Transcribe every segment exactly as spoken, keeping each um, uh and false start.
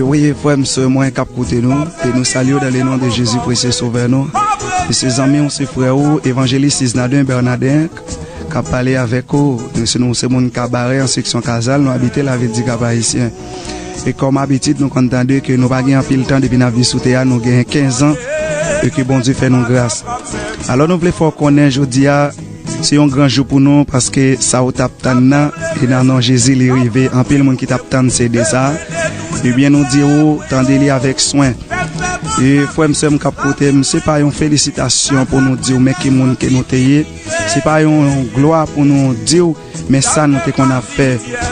Wi, frè m, sè mwen k ap koute nou, e nou salye w dans le nom de Jésus, précieux Sauveur nou. E se zanmi w, se frè ou, Evanjelis Isnarden Bernardin, k ap pale avèk ou. Nou se, nou se moun Kabarè an seksyon Kazal, nou abite lavil di Kap Ayisyen. E kòm abitid, nou konn tande ke nou pa gen anpil tan depi n ap viv sou tè a, nou gen kenz an, e ke Bondye fè nou gras. Alò, nou vle fè w konnen jodi a, se yon gran jou pou nou, paske sa w t ap tann nan, e nan non Jezi, li rive. Anpil moun ki t ap tann C D sa a. Ebyen, nou di w, tande li avèk swen. E frè m, sè m k ap koute m, se pa yon felisitasyon pou nou di w men ki moun ke nou te ye. Se pa yon glwa pou nou di w men sa nou te konn ap fè.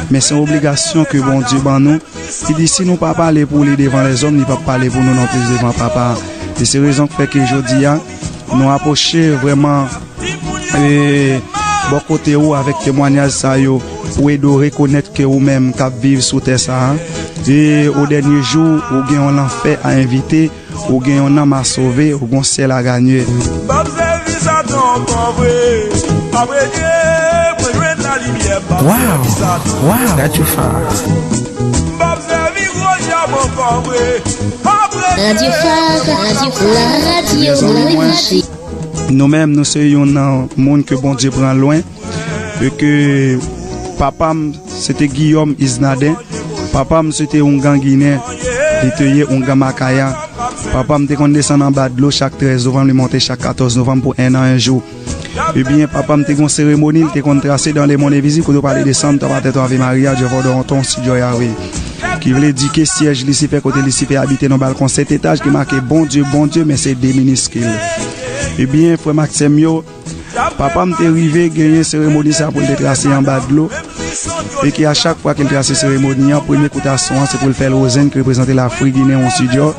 Men se yon obligasyon ke Bondye ban nou. Li di, si nou pa pale pou li devan lèzòm, li p ap pale pou nou non plis devan Papa a. E se rezon k fè ke jodi a, nou apwoche vrèman, e, bò kote ou avèk temwanyaj sa yo, pou ede w rekonèt ke ou menm k ap viv sou tè sa a, e, o dènye jou, ou gen yon lanfè a envite, ou gen yon nanm a sove, ou gen yon syèl a ganye. M ap sèvi Satan ankò vre. Apre Dye, mwen jwenn lalimyè. M ap sèvi Satan. Wow. Wow, that you far. M ap sèvi gwo dyab ankò vre. Apre Radyo Dye, Far, Radyo Far, la radyo mwen. Nou menm, nou se youn nan moun ke Bondye pran lwen. E ke papa m, se te Guillaume Isnarden. Papa m, se te oungan ginen. Li te ye oungan Makaya. Papa m te konn desann anba dlo chak trèz novanm, li monte chak katòz novanm pou en an, en jou. Ebyen, papa m te gen yon seremoni, li te konn trase dans le monde invisible, kote yo pale de Santa, Patè, Ave Maria, Jehovah Doronton, Studio Yahweh. Ki vle di ke syèj Lisifè, kote Lisifè abite nan balkon sèt etaj, ki make Bondye, Bondye, men se de miniskil. Ebyen, frè m ak sè m yo, papa m te rive genyen seremoni sa pou l te trase anba dlo. E ke a chak fwa ke l trase seremoni an, premye kout a son an, se pou l fè l Rozenn, ki reprezante Lafrik, Ginen, yon sidyo.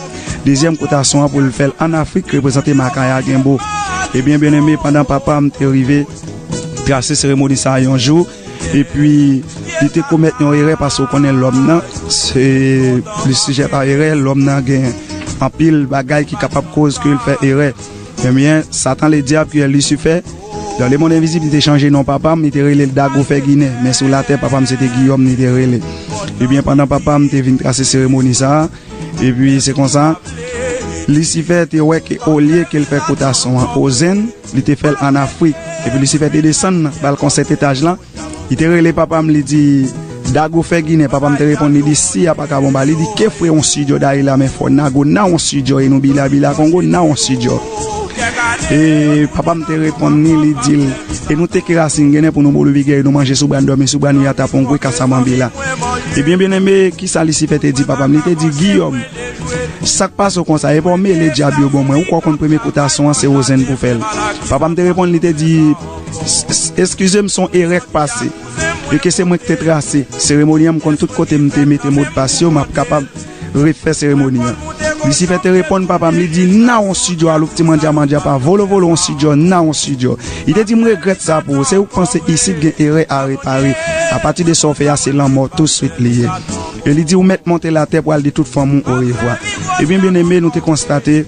Dezyèm kout a son an, pou l fè l Ann Afrik, ki reprezante Makaya, Genbo. Ebyen, byeneme, pandan papa m te rive trase seremoni sa a yon jou, epi li te komèt yon erè, paske w konnen lòm nan, se, li sijè pa erè, lòm nan gen anpil bagay ki kapab koz ke l fè erè. Ebyen, Satan Ledyab, ki Lisifè, dans le monde invisible, li te chanje non papa m, li te rele l Dagofè Ginen. Men sou latè, papa m se te Guillaume, li te rele. Ebyen, pandan papa m te vin trase seremoni sa a, epi se konsa, Lisifè te wè ke olye ke l fè kout a son an Rozenn, li te fè l Ann Afrik. Epi Lisifè te desann nan balkon sèt etaj lan, li te rele papa m, li di, Dagofè Ginen. Papa m te reponn, li di, si a pa ka bon ba, li di, ke fwe yon sidyo dayi la, men fò nago nan yon sidyo, e nou bila, bila Kongo nan yon sidyo. E papa m te reponn li, li di l, e nou teke rasin ginen pou nou bolo bigè, e nou manje sou bwa, n dòmi sou bwa, nou yata pongwe, kasamambila. Ebyen, byeneme, kisa Lisifè te di papa m? Li te di, Guillaume, sa k pase w konsa? Epa w mele dyab yo ban mwen. Ou kwè w konn premye kout a son an, se Rozenn pou fè l. Papa m te reponn, li te di, "S-, s-, eskize m, se yon erè k pase. E ke se mwen ki te trase seremoni an, m konn tout kote m te mete modpas yo, m ap kapab refè seremoni an." Lisifè te reponn papa m, li di, "Nan yon sidyo, alou pti mandya, mandya pa volo, volo yon sidyo, nan yon sidyo." Li te di, "M regrèt sa pou ou. Se ou k panse isit gen erè a repare. Apati de sa w fè a, se lanmò touswit li ye." E li di, "Ou mèt monte latè pou al di tout fanmi w orevwa." Ebyen, byeneme, nou te konstate,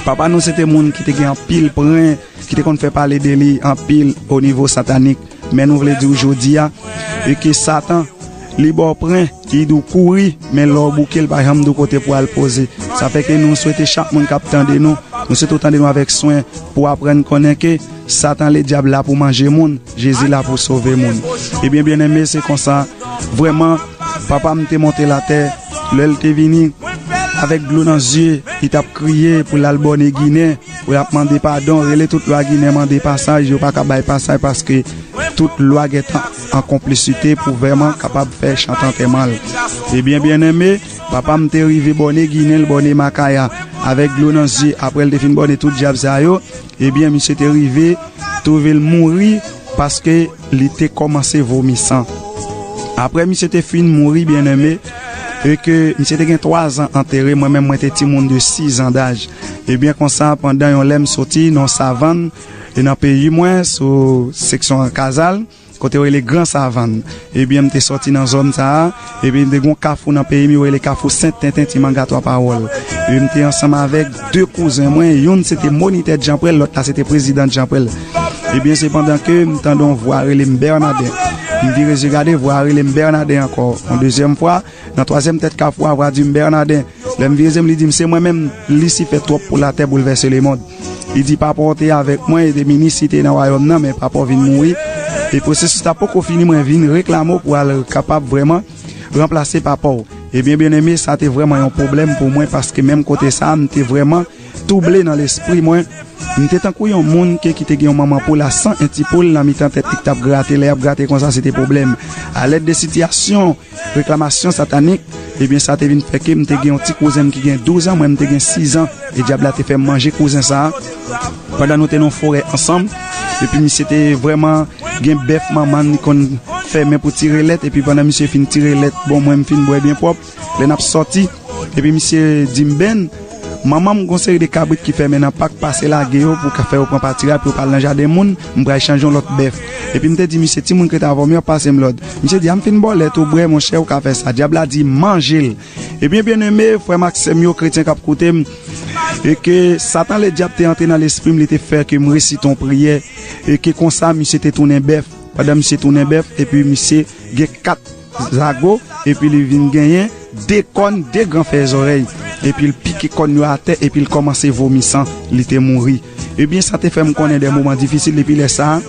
papa nou se te moun ki te gen anpil pwen, ki te konn fè pale de li anpil o nivo satanik. Men nou vle di w jodi a, e ke Satan, li ba w pwen, li di w kouri, men lè w bouke, l pa janm di w kote pou al poze. Sa fè ke nou swete chak moun k ap tande nou, nou swete w tande nou avèk swen, pou w aprann konnen ke Satan Ledyab la pou manje moun, Jezi la pou sove moun. Ebyen, byeneme, se konsa, vrèman, papa m te monte latè, lè l te vini, avèk dlo nan zye, li t ap kriye pou l al bòne Ginen, pou l ap mande padon, rele tout lwa Ginen, mande pasaj, yo pa ka bay pasaj paske tout lwa gentan an konplisite pou vrèman kapab fè chante antèman l. Ebyen, byeneme, papa m te rive bòne Ginen, l bòne Makaya, avèk dlo nan zye, apre l te fin bòne tout dyab sa yo, ebyen, misye te rive twouve l mouri paske li te kòmanse vomi san. Apre misye te fin mouri, byeneme, e ke misye te gen twa zan antere, mwen menm mwen te timoun de sis zan daj. Ebyen, konsa, pandan yon lè m soti nan savann, e nan peyi mwen, sou seksyon Kazal, kote yo rele Gran Savann. Ebyen, m te sòti nan zòn sa a, epi m te gen yon kafou nan peyi m, yo rele Kafou Sent Tenten, Ti Manga Twa Pawòl. Epi m te ansanm avèk de kouzen mwen, youn se te monitè Djanprèl, lòt la se te prezidan Djanprèl. Ebyen, sepandan ke m tande yon vwa rele m Bènaden. M vire zye gade, vwa a rele m Bènaden ankò. Yon dezyèm fwa, nan twazyèm tèt kafou a, vwa di m Bènaden. Lè m vire zye m, li di m, "Se mwen menm, Lisifè twòp pou latè, boulvèse lemonn." Li di, "Papa w te avèk mwen, e te minis, li te nan wayòm nan, men papa w vin mouri. E pwosesis la poko fini, mwen vin reklame w pou w al kapab vrèman ranplase papa w." Ebyen, byeneme, sa te vrèman yon pwoblèm pou mwen, paske menm kote sa a, m te vrèman twouble nan lespri mwen. M te tankou yon moun ke ki te gen yon manman poul a san, en ti poul nan mitan tèt li k t ap grate. Lè y ap grate konsa, se te pwoblèm. Alèd de sitiyasyon, reklamasyon satanik, ebyen, sa te vin fè ke m te gen yon ti kouzen m ki gen douz an, mwen m te gen sis an, e dyab la te fè m manje kouzen sa a. Pandan nou te nan forè ansanm, epi misye te vrèman gen bèf manman li konn fèmen pou tire lèt, epi pandan misye fin tire lèt, bon, mwen m fin bwè byen pwòp, lè n ap sòti, epi misye di m, "Ben, manman m gon seri de kabrit ki fèmen nan pak, pase lage yo pou ka fè yo pran patiraj pou yo pa al nan jaden moun, m pral chanje yon lòt bèf." Epi m te di misye, "Timoun k rete avè w, m yo ap pase m lòd." Misye di, "A m fin ba w lèt ou bwè, monchè, ou ka fè sa." Dyab la di, "Manje l." Ebyen, byeneme, frè m ak sè m yo, kretyen k ap koute m, e ke Satan Ledyab te antre nan lespri m, li te fè ke m resite yon priyè, e ke konsa, misye te tounen bèf. Pandan misye tounen bèf, epi misye gen kat zago, epi li vin genyen de kòn, de gran fè zòrèy, epi l pike kòn yo atè, epi l kòmanse vomi san, li te mouri. Ebyen, sa te fè m konnen de moman difisil depi lè sa a.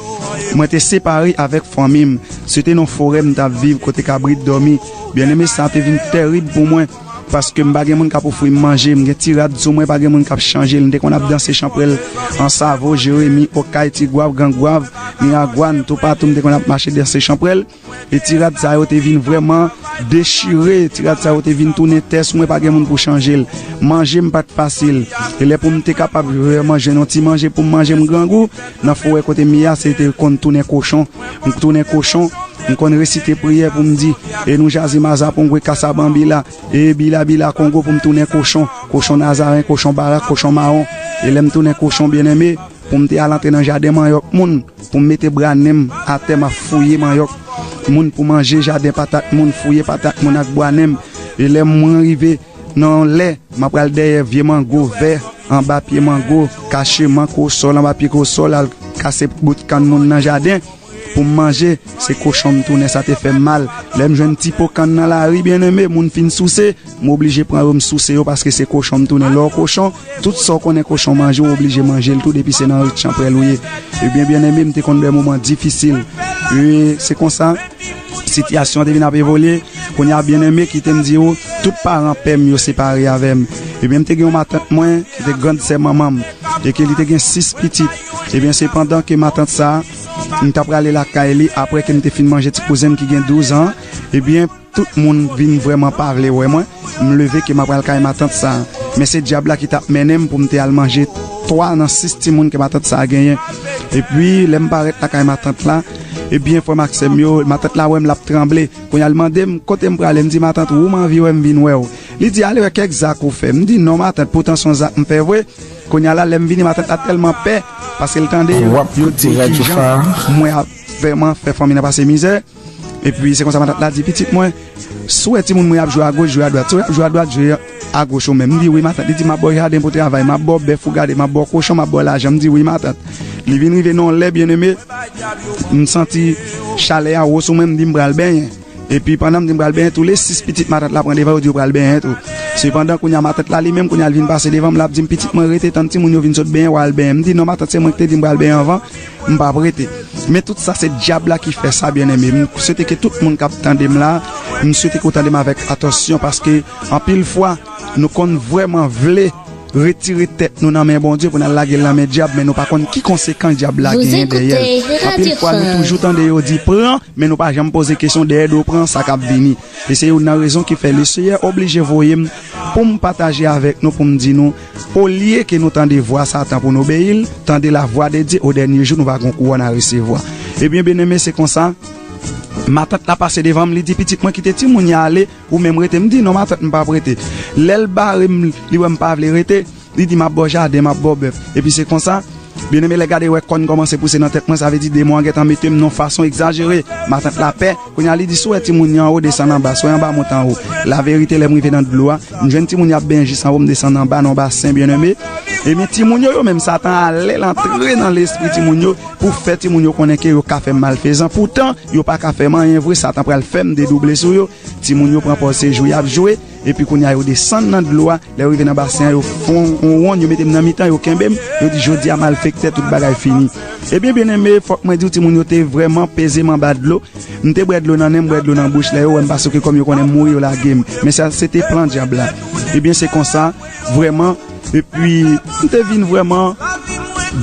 Mwen te separe avèk fanmi m. Se te nan forè m t ap viv, kote kabrit dòmi. Byeneme, sa te vin tèrib pou mwen, paske m pa gen moun k ap ofri m manje. M gen ti rad sou mwen, pa gen moun k ap chanje l. M te konn ap danse chanpwèl Ansavo, Jeremi, Okay, Tigwav, Grangwav, Miragwàn, toupatou m te konn ap mache danse chanpwèl. E ti rad sa yo te vin vrèman dechire. Ti rad sa yo te vin tounen tè sou mwen, pa gen moun pou chanje l. Manje m pa t fasil. E lè pou m te kapab vrèman jwenn yon ti manje pou m manje, m grangou, nan forè kote m ye a, se te konn tounen kochon. M tounen kochon, m konn resite priyè pou m di, "E nou jaze mazapongwe kasabambila, e bila bila kongo," pou m tounen kochon, kochon nazaren, kochon barak, kochon mawon. E lè m tounen kochon, byeneme, pou m te al antre nan jaden manyòk moun, pou m mete bwa nen m atè, m ap fouye manyòk moun pou manje, jaden patat moun, fouye patat moun ak bwa nen m. E lè mwen rive nan yon lè, m ap pral dèyè vye mango vè, anba pye mango, kache mango sòl, anba pye ko sòl, al kase bout kann moun nan jaden pou m manje, se kochon m tounen, sa te fè m mal. Lè m jwenn ti po kann nan lari, byeneme, moun fin souse, m oblije pran yo, m souse yo, paske se kochon m tounen. Lè w kochon, tout sa w konnen kochon manje, w oblije manje l tou, depi se nan rit chanpwèl ou ye. Ebyen, byeneme, m te konn de moman difisil. E se konsa, sitiyasyon an te vin ap evolye. Kounye a, byeneme, kite m di w, tout paran pè m yo separe avè m. Ebyen, m te gen yon matant mwen, ki te grann sè manman m, e ke li te gen sis pitit. Ebyen, sepandan ke matant sa a, m t ap prale lakay li, apre ke m te fin manje ti kouzen m ki gen douz an, ebyen, tout moun vin vrèman pa vle wè mwen. M leve ke m ap al kay matant sa a. Men se dyab la ki t ap mennen m pou m te al manje twa nan sis timoun ke matant sa a genyen. Epi, lè m parèt lakay matant la, ebyen, frè m ak sè m yo, matant la wè m, l ap tranble. Kounye a, l mande m, "Kote m prale?" M di, "Matant, ou m anvi wè, m vin wè w." Li di, "Ale wè kèk zak ou fè." M di, "Non, matant, poutan se yon zak m fè vre." Kounye a la, lè m vini, matant la tèlman pè, paske l tande yo di kijan mwen ap vrèman fè fanmi nan pase mizè. Epi se konsa matant la di, "Pitit mwen, si w wè timoun mwen y ap jwe agoch, jwe adwat. Si y ap jwe adwat, jwe agoch ou menm." M di, "Wi, matant." Li di, "M ap ba w jaden pou travay, m ap ba w bèf ou gade, m ap ba w kochon, m ap ba w lajan." M di, "Wi, matant." Li vin rive nan yon lè, byeneme, m santi chalè a wo sou mwen, m di, "M pral benyen." Epi pandan m di m pral benyen, tou le sis pitit matant la pran devan, yo di yo pral benyen tou. Sepandan, kounye a matant la li menm, kounye a l vin pase devan m, l ap di m, "Pitit mwen, rete tann timoun yo vin sot benyen, w a al benyen." M di, "Non, matant, se mwen ki te di m pral benyen anvan, m p ap rete." Men tout sa se dyab la ki fè sa, byeneme. M swete ke tout moun k ap tande m la, m swete ke w tande m avèk atansyon, paske anpil fwa, nou konn vrèman vle retire tèt nou nan men Bondye pou n al lage l nan men dyab, men nou pa konn ki konsekans dyab la genyen dèyè l. Anpil fwa, nou toujou tande yo di, "Pran," men nou pa janm poze kesyon dèyè do pran sa k ap vini. E se youn nan rezon ki fè Leseyè oblije voye m pou m pataje avèk nou, pou m di nou, olye ke nou tande vwa Satan pou n obeyi l, tande la voix de Dieu, o dènye jou nou va gen yon kouwòn a resevwa. Ebyen, byeneme, se konsa, matant la pase devan m, li di, "Pitit mwen, kite timoun yo ale, ou menm rete." M di, "Non, matant, m p ap rete." Lè l bare m, li wè m pa vle rete, li di, "M ap ba w jaden, m ap ba w bèf." Epi se konsa, Byeneme, lè gade wè kòn kòmanse pouse nan tèt mwen, sa vle di demon an gentan mete m nan fason egzajere. Matant la pè. Kounye a, li di, "Si w wè timoun yo anwo, desann anba. Si w wè anba, monte anwo." Laverite, lè m rive nan dlo a, m jwenn timoun yo ap benyen jis anwo, m desann anba nan yon basen, byeneme. Ebyen, timoun yo, yo menm, Satan ale, l antre nan lespri timoun yo pou fè timoun yo konnen ke yo ka fè m malfezan. Poutan, yo pa ka fè m anyen vre, Satan pral fè m dedouble sou yo. Timoun yo pran pòz se jwe y ap jwe, epi kounye a yo desann nan dlo a. Lè yo rive nan basen an, yo fè yon wonn, yo mete m nan mitan, yo kenbe m. Yo di, "Jodi a, malfektè, tout bagay fini." Ebyen, byeneme, fòk mwen di w, timoun yo te vrèman peze m anba dlo. M te bwè dlo nan nen, m bwè dlo nan bouch lè yo wè m, paske kòm yo konnen m mouri, yo lage m. Men sa, se te plan dyab la. Ebyen, se konsa, vrèman. Epi, m te vin vrèman,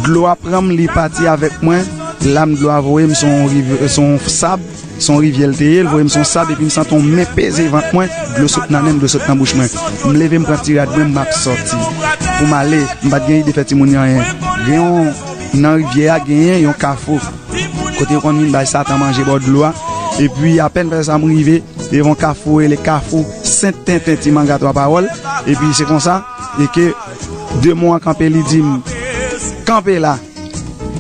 dlo a pran m, li pati avèk mwen. Lam dlo a voye m, se yon riv-, se yon sab, se yon rivyè l te ye, l voye m se yon sab, epi m santi yon men peze vant mwen, dlo sot nan nen m, dlo sot nan bouch mwen. M leve, m pran ti rad mwen, m ap sòti. Pou m ale, m pa t gen ide fè timoun yo anyen. Gen yon, nan rivyè a, genyen yon kafou. Kote yo konn vin bay Satan manje bò dlo a. Epi, apèn fè sa, m rive devan kafou, rele kafou Sent Tenten, Ti Manga Twa Pawòl. Epi, se konsa, e ke demon an kanpe, li di m, "Kanpe la."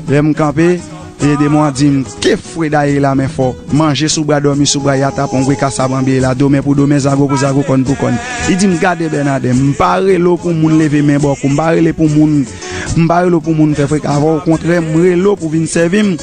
Lè m kanpe, e demon an di m, "Ke fwe daye la, men fò. Manje sou bra, dòmi sou bra, yata pongwe, kasa banbye la, domen pou domen, zago pou zago, kòn pou kòn." Li di m, "Gade, Bènadè, m pa rele w pou moun leve men bò kou, m pa rele pou moun, m pa rele w pou moun fè freka avè w, okontrè, m rele w pou vin sèvi m."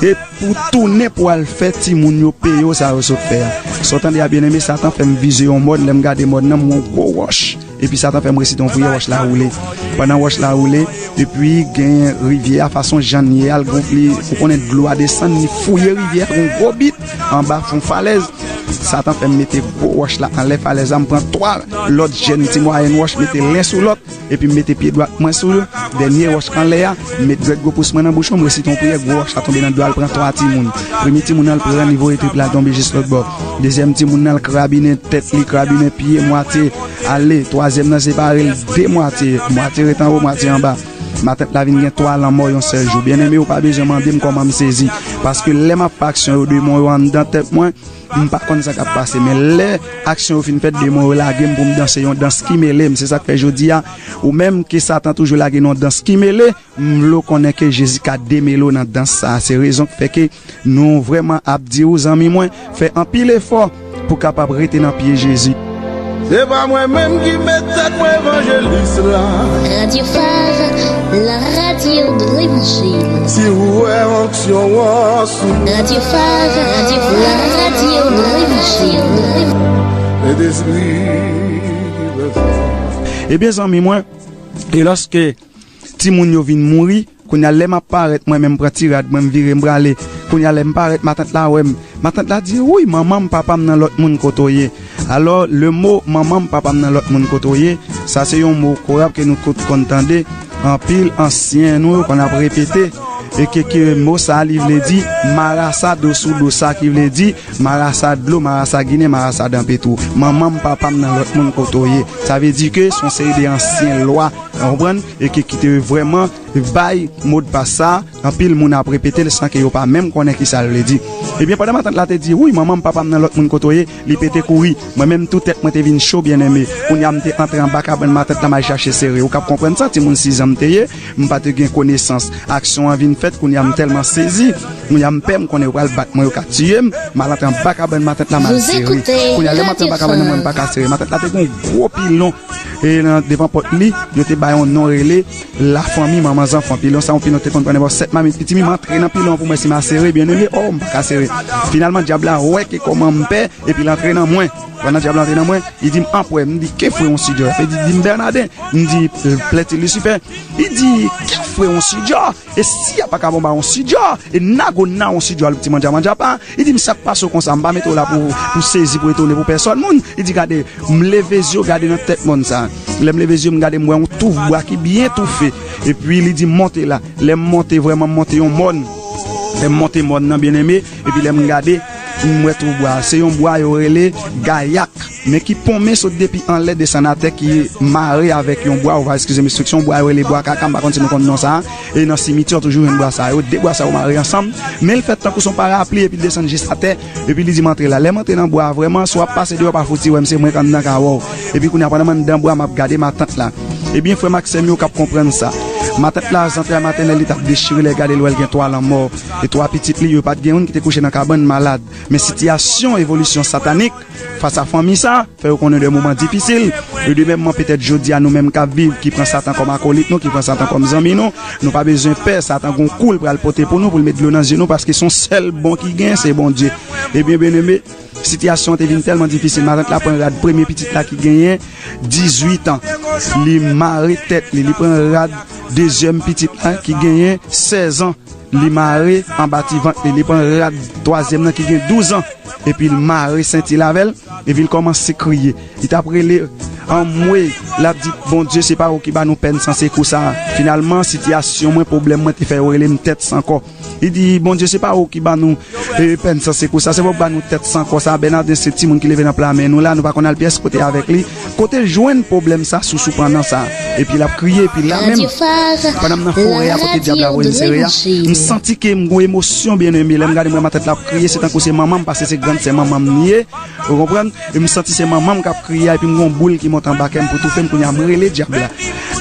E pou tounen pou al fè timoun yo peye w sa yo sot fè a. Sa w tande a, byeneme, Satan fè m vize yon mòn, lè m gade mòn nan, m wè yon gwo wòch. Epi Satan fè m resite yon priyè, wòch la woule. Pandan wòch la woule, epi gen rivyè a, fason jan l ye a, l gonfle, ou konnen dlo a desann, li fouye rivyè a, yon gwo bit, anba fon falèz. Satan fè m mete gwo wòch la anlè falèz la, m pran twa lòt jèn ti mwayèn wòch, mete len sou lòt. Epi m mete pye dwat mwen sou dènye wòch k anlè a, m met dwèt gwo pous mwen nan bouch mwen, m resite yon priyè, gwo wòch la tonbe nan dlo a, l pran twa timoun. Premye timoun nan, l pran, li voye trip la tonbe jis lòt bò. Dezyèm timoun nan, l krabinen tèt li, krabinen pye, mwatye ale. Twazyèm nan, separe l de mwatye, mwatye ret anwo, mwatye anba. Matant la vin gen twa lanmò yon sèl jou. Byeneme, ou pa bezwen mande m kòman m sezi. Paske lè m ap fè aksyon yo, demon yo anndan tèt mwen, m pa konn sa k ap pase, men lè aksyon yo fin fèt, demon yo lage m pou m danse yon dans ki mele m. Se sa k fè jodi a, ou menm ke Satan toujou lage nan yon dans ki mele, m vle w konnen ke Jezi ka demele w nan dans sa a. Se rezon k fè ke nou vrèman ap di w, zanmi mwen, fè anpil efò pou w kapab rete nan pye Jezi. Se pa mwen menm ki met tèt mwen evanjelis la. Radio Phare, la radio de l'évangile. Si ou wè onksyon an sou mwen. Radio Phare, la radio de l'évangile. Sentespri. Ebyen, zanmi mwen, e lòske timoun yo vin mouri, kounye a lè m ap parèt, mwen menm pran ti rad mwen, m vire, m prale. Kounye a lè m parèt, matant la wè m. Matant la di, "Wouy, manman m, papa m nan lòt moun kote w ye." Alò, le mo manman m, papa m nan lòt moun kote w ye, sa se yon mo korab ke nou tout konn tande. Anpil ansyen nou yo konn ap repete. E ke, ke mo sa a, li vle di marasa, do sou do sa, ki vle di marasa dlo, marasa ginen, marasa danpe tou. Manman m, papa m nan lòt moun kote w ye. Sa vle di ke se yon seri de ansyen lwa, w konprann? E ke ki te vrèman bay modpas sa, anpil moun ap repete l san ke yo pa menm konnen ki sa l vle di. Ebyen, pandan matant la te di, "Wouy, manman m, papa m nan lòt moun kote w ye," li pete kouri. Mwen menm tou tèt mwen te vin cho, byeneme. Kounye a m te antre anba kabann matant la, m al chache sere. Ou k ap konprann sa, timoun sizan m te ye, m pa te gen konesans. Aksyon an vin fèt, kounye a m tèlman sezi. Kounye a m pè, m konnen yo pral bat mwen, yo ka tiye m. M al antre anba kabann matant la, m al sere. Kounye a lè m antre anba kabann nan, mwen m pa ka sere. Matant la te gen yon gwo pilon e nan devan pòt li, yo te bay yon non rele Lafanmi Manman Zanfan. Pilon sa, yon pilon te konn pran nenpòt sèt mamit pitimi, m antre nan pilon an pou m wè si m a sere, byeneme, o, m pa ka sere. Finalman, dyab la wè ke kòman m pè, epi l antre nan mwen. Pandan dyab la antre nan mwen, li di m, "Anpwè," m di, "Ke fwe yon sidjò?" Epi li di m, "Bènaden," m di, "Plèti Lisifè." Li di, "Ke fwe yon sidjò? E si a pa ka bon ba yon sidjò? E nago na yon sidjò a l ti mandya mandya pa?" Li di m, "Sa k pase w konsa? M pa mete w la pou, pou sezi, pou etone, pou pèsòn moun." Li di, "Gade." M leve zye w, gade nan tèt mòn sa. Lè m leve zye m, gade m wè yon touf bwa ki byen toufe. Epi li di m, "Monte la." Lè m monte, vrèman m monte yon mòn. Lè m monte mòn nan, byeneme, epi lè m gade, m wè touf bwa a. Se yon bwa yo rele gayak, men ki ponmen sot depi anlè desann atè, ki mare avèk yon bwa, ou va eskize m, se yon bwa yo rele bwa kaka, m pa konn si nou konn non sa a. E nan simityè, w toujou jwenn bwa sa yo. De bwa sa yo mare ansanm, men l fèt tankou se yon parapli, epi l desann jis atè. Epi li di m antre la. Lè m antre nan bwa a, vrèman, si w ap pase deyò, pa fouti wè m, se mwen k anndan ka wè w. Epi kounye a, pandan m anndan bwa a, m ap gade matant la. Ebyen, frè m ak sè m yo k ap konprann sa. Matant la, zantray matènèl li t ap dechire, lè gade l wè l gen twa lanmò. E twa pitit li, yo pa t gen youn ki te kouche nan kabann malad. Men sitiyasyon evolisyon satanik fas a fanmi sa, fè yo konnen de moman difisil. E de menm man, petèt jodi a, nou menm k ap viv, ki pran Satan kòm akolit nou, ki pran Satan kòm zanmi nou, nou pa bezwen pè, Satan gon kou l pral pote pou nou, pou l met dlo nan zye nou, paske se yon sèl bon ki gen, se Bondye. Ebyen, byeneme, sitiyasyon an te vin tèlman difisil, matant la pran rad premye pitit la ki genyen dizuit an. Li mare tèt li, li pran rad dezyèm pitit la ki genyen sèz an. Li mare anba ti vant li, li pran rad twazyèm nan ki gen douz an. Epi l mare senti l avè l, epi l kòmanse kriye. Li t ap rele, anmwe, l ap di, Bondye, se pa ou ki ba nou pèn san sekou sa a. Finalman, sitiyasyon mwen, pwoblèm mwen te fè yo rele m tèt san kò. Li di, Bondye, se pa ou ki ba nou, e, pèn san sekou sa, se pa ou ki ba nou tèt san kò sa. Bènaden se timoun ki leve nan pla men nou la, nou pa konn al pyès kote avèk li. Kote l jwenn pwoblèm sa, sousou pandan sa? Epi l ap kriye, epi la menm, pandan m nan forè a kote dyab la voye m sere a, m santi ke m gon emosyon, byeneme. Lè m gade m wè matant la ap kriye, se tankou se manman m, paske se grann sè manman m li ye. Ou konprann? E m santi se manman m k ap kriye a, epi m gon boul ki monte anba kè m pou toufe m. Kounye a, m rele dyab la.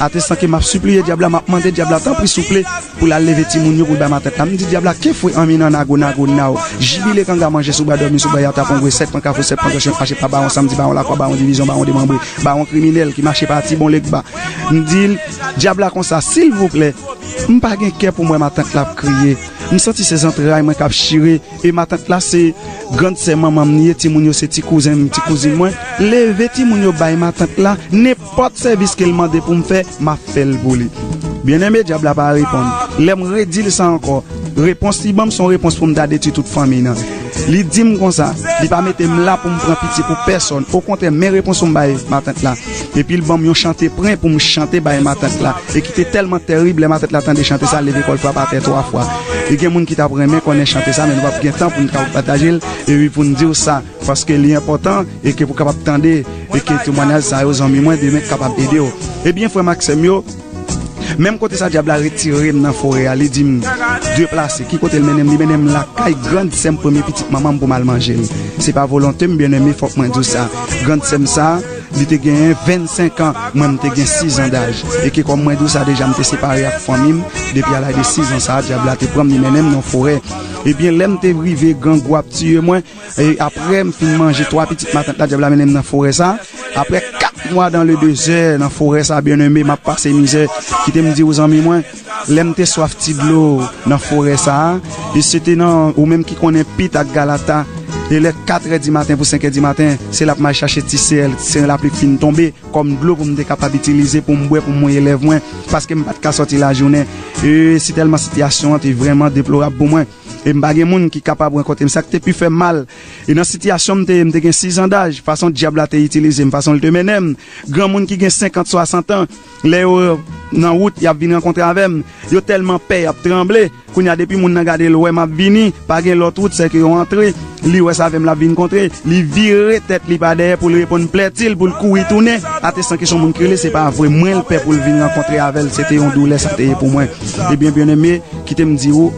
Atestan ke m ap sipliye dyab la, m ap mande dyab la, tanpri, souple, pou l al leve timoun yo, pou l bay matant la. M di dyab la, ke fwe anmi nan nago, nago, naw. Jibile kanga manje sou bwa, dòmi sou bwa, yata pran gwe, sèt pran kafou, sèt pran gòch, mache pa bawon, samdi bawon, lakwa bawon, divizyon bawon, demanbre, bawon kriminèl, ki mache pati, bon, legba. M di l, dyab la konsa, silvouplè, m pa gen kè pou m wè matant la ap kriye. M santi se zantray mwen k ap chire. E matant la se grann sè manman m li ye, timoun yo se ti kouzen m, ti kouzin mwen. Leve timoun yo bay matant la, nenpòt sèvis ke l mande pou m fè, m ap fè l pou li. Byeneme, dyab la pa reponn. Lè m redi l sa ankò, repons li ban m se yon repons pou m ta detwi tout fanmi nan. Li di m konsa, li pa mete m la pou m pran pitye pou pèsòn. Okontrè, men repons pou m bay matant la. Epi l ban m yon chante pren pou m chante bay matant la. E ki te tèlman tèrib, lè matant la tande chante sa, leve kò l frape atè twa fwa. E gen moun ki t ap renmen konnen chante sa, men nou p ap gen tan pou n kapab pataje l, epi pou n di w sa, paske li enpòtan, e ke pou kapab tande, e ke temwayaj sa yo, zanmi mwen, demen kapab ede w. Ebyen, frè m ak sè m yo, menm kote sa dyab la retire m nan forè a, li di m deplase. Ki kote l mennen m? Li mennen m lakay grann sè m, premye pitit manman m, pou m al manje l. Se pa volonte m, byeneme, fòk mwen di w sa. Grann sè m sa, li te genyen vennsenk an, mwen m te gen sis an daj. E ke kòm mwen di w sa deja, m te separe ak fanmi m depi a laj de sis an sa, dyab la te pran m, li mennen m nan forè. Ebyen, lè m te rive, grangou ap tiye mwen, e apre m fin manje twa pitit matant la, dyab la mennen m nan forè sa. Apre kat mwa dans le désert nan forè sa, byeneme, m ap pase mizè. Kite m di w, zanmi mwen, lè m te swaf ti dlo nan forè sa a, e se te nan, ou menm ki konnen Pit ak Galata, e lè katrè di maten pou senkè di maten, se la m al chache ti sèl, se lapli fin tonbe, kòm dlo pou m te kapab itilize pou m bwè, pou m mouye lèv mwen, paske m pa t ka sòti lajounen. E sitèlman sitiyasyon an te vrèman deplorab pou mwen. E m pa gen moun ki kapab rankontre m. Sa k te pi fè m mal, e nan sitiyasyon m te ye, m te gen sis an daj, fason dyab la te itilize m, fason l te mennen m, granmoun ki gen senkant, swasant an, lè yo nan wout, y ap vin rankontre avè m, yo tèlman pè, y ap tranble. Kounye a, depi moun nan gade l wè m ap vini, pa gen lòt wout, sèke yo antre, li wè s avè m l ap vin kontre, li vire tèt li pa dèyè pou l reponn plèti l, pou l kouri tounen. Atestan ke se yon moun ki rele, se pa vre, mwen l pè pou l vin rankontre avè l, se te yon doulè sa te ye pou mwen. Ebyen, byeneme, kite m di w,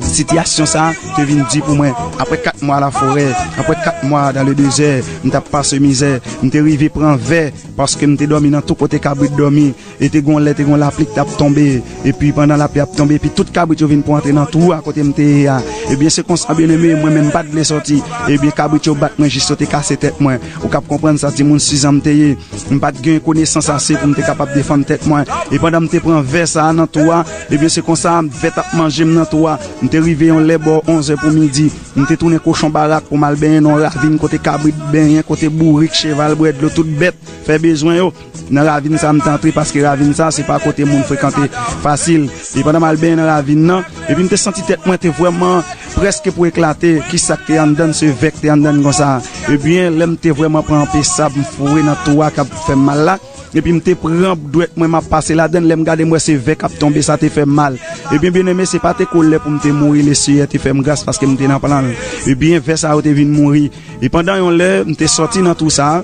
sitiyasyon sa a te vin di pou mwen. Apre kat mwa laforè, apre kat mwa dans le désert, m t ap pase mizè, m te rive pran vè, paske m te dòmi nan tout kote kabrit dòmi, e te gon lè, te gon lapli ki t ap tonbe, epi pandan lapli ap tonbe, epi tout kabrit yo vin pou antre nan twou a kote m te ye a. Ebyen, se konsa, byeneme, mwen menm m pa t vle sòti. Ebyen, kabrit yo bat mwen jis yo te kase tèt mwen. Ou kab konprann sa, timoun sis an m te ye. M pa t gen konesans ase pou m te kapab defann tèt mwen. E pandan m te pran vè sa a nan twou a, ebyen, se konsa, vè t ap manje m nan twou a. M te rive yon lè bò onz è pou midi. M te tounen kochon barak pou m al benyen nan yon ravin kote kabrit benyen, kote bourik, cheval bwè dlo, tout bèt fè bezwen yo. Nan ravin sa a, m te antre, paske ravin sa a, se pa kote moun frekante fasil. E pandan m al benyen nan ravin nan, epi m te santi tèt mwen te vrèman prèske pou eklate. Kisa k te anndan l? Se vè k te anndan l konsa. Ebyen, lè m te vrèman pran anpe sab, m foure nan twou a k ap fè m mal la. Epi m te pran dwèt mwen, m ap pase ladan l, lè m gade, m wè se vè k ap tonbe, sa te fè m mal. Ebyen, byeneme, se pa te kolè pou m te mouri, Leseyè te fè m gras paske m te nan plan l. Ebyen, vè sa yo te vin mouri. E pandan yon lè, m te sòti nan twou sa a,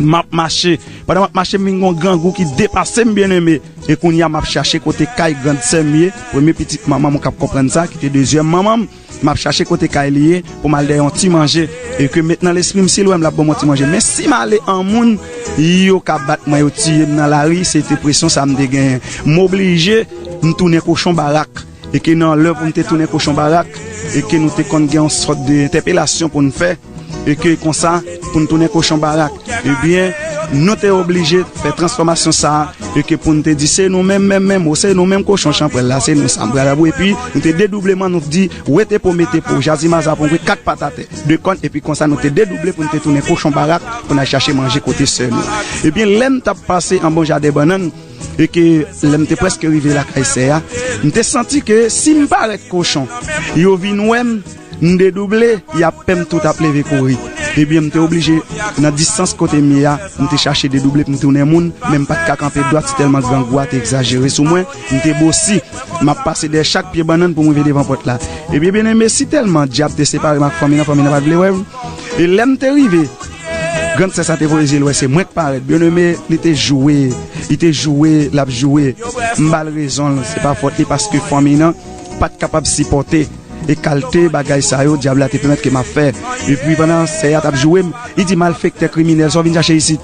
m ap mache. Pandan m ap mache, m vin gon grangou ki depase m, byeneme. E kounye a, m ap chache kote kay grann sè m ye, premye pitit manman m, ou kab konprann sa, ki te dezyèm manman m. M ap chache kote kay li ye pou m al dèyè yon ti manje. E ke met nan lespri m, si l wè m, l ap ban m yon ti manje. Men si m ale an moun, Yo ka bat mwen, yo tiye m nan lari, se te presyon sa m te genyen. M oblije, m tounen kochon barak. E ke nan lè pou m te tounen kochon barak, e ke nou te konn gen yon sòt de entèpelasyon pou n fè, e ke konsa, pou n tounen kochon barak. Ebyen, nou te oblije fè transfòmasyon sa a, e ke pou n te di, se nou menm, menm, menm, ou se nou menm kochon chanpwèl la, se nou sa m pral abou. Epi, nou te dedouble man, nou di, wete po, mete po, jazi maza pou n kat pat atè, de kòn, epi konsa, nou te dedouble pou n te tounen kochon barak, pou n al chache manje kote sè nou. Ebyen, lè m t ap pase anba yon jaden bannann, e ke lè m te prèske rive lakay sè a, m te santi ke si m parèt kochon, yo vin wè m, m dedouble, y ap pè m tout ap leve kouri. Ebyen, m te oblije, nan distans kote m ye a, m te chache dedouble pou m tounen moun, men m pa t ka kanpe dwat, si tèlman grangou a te egzajere sou mwen, m te bosi, m ap pase dèyè chak pye bannann pou m rive devan pòt la. Ebyen, byeneme, si tèlman dyab te separe m ak fanmi nan, fanmi nan pa t vle wè m. E lè m te rive, grann sè sa te voye zye l wè se mwen k parèt. Byeneme, li te joure, li te joure, l ap joure. M ba l rezon l, se pa fòt li paske fanmi nan pa t kapab sipòte e kalte bagay sa yo dyab la te pèmèt ke m ap fè. Epi pandan sè a t ap joure m, li di, malfektè, kriminèl, sa w vin chache isit?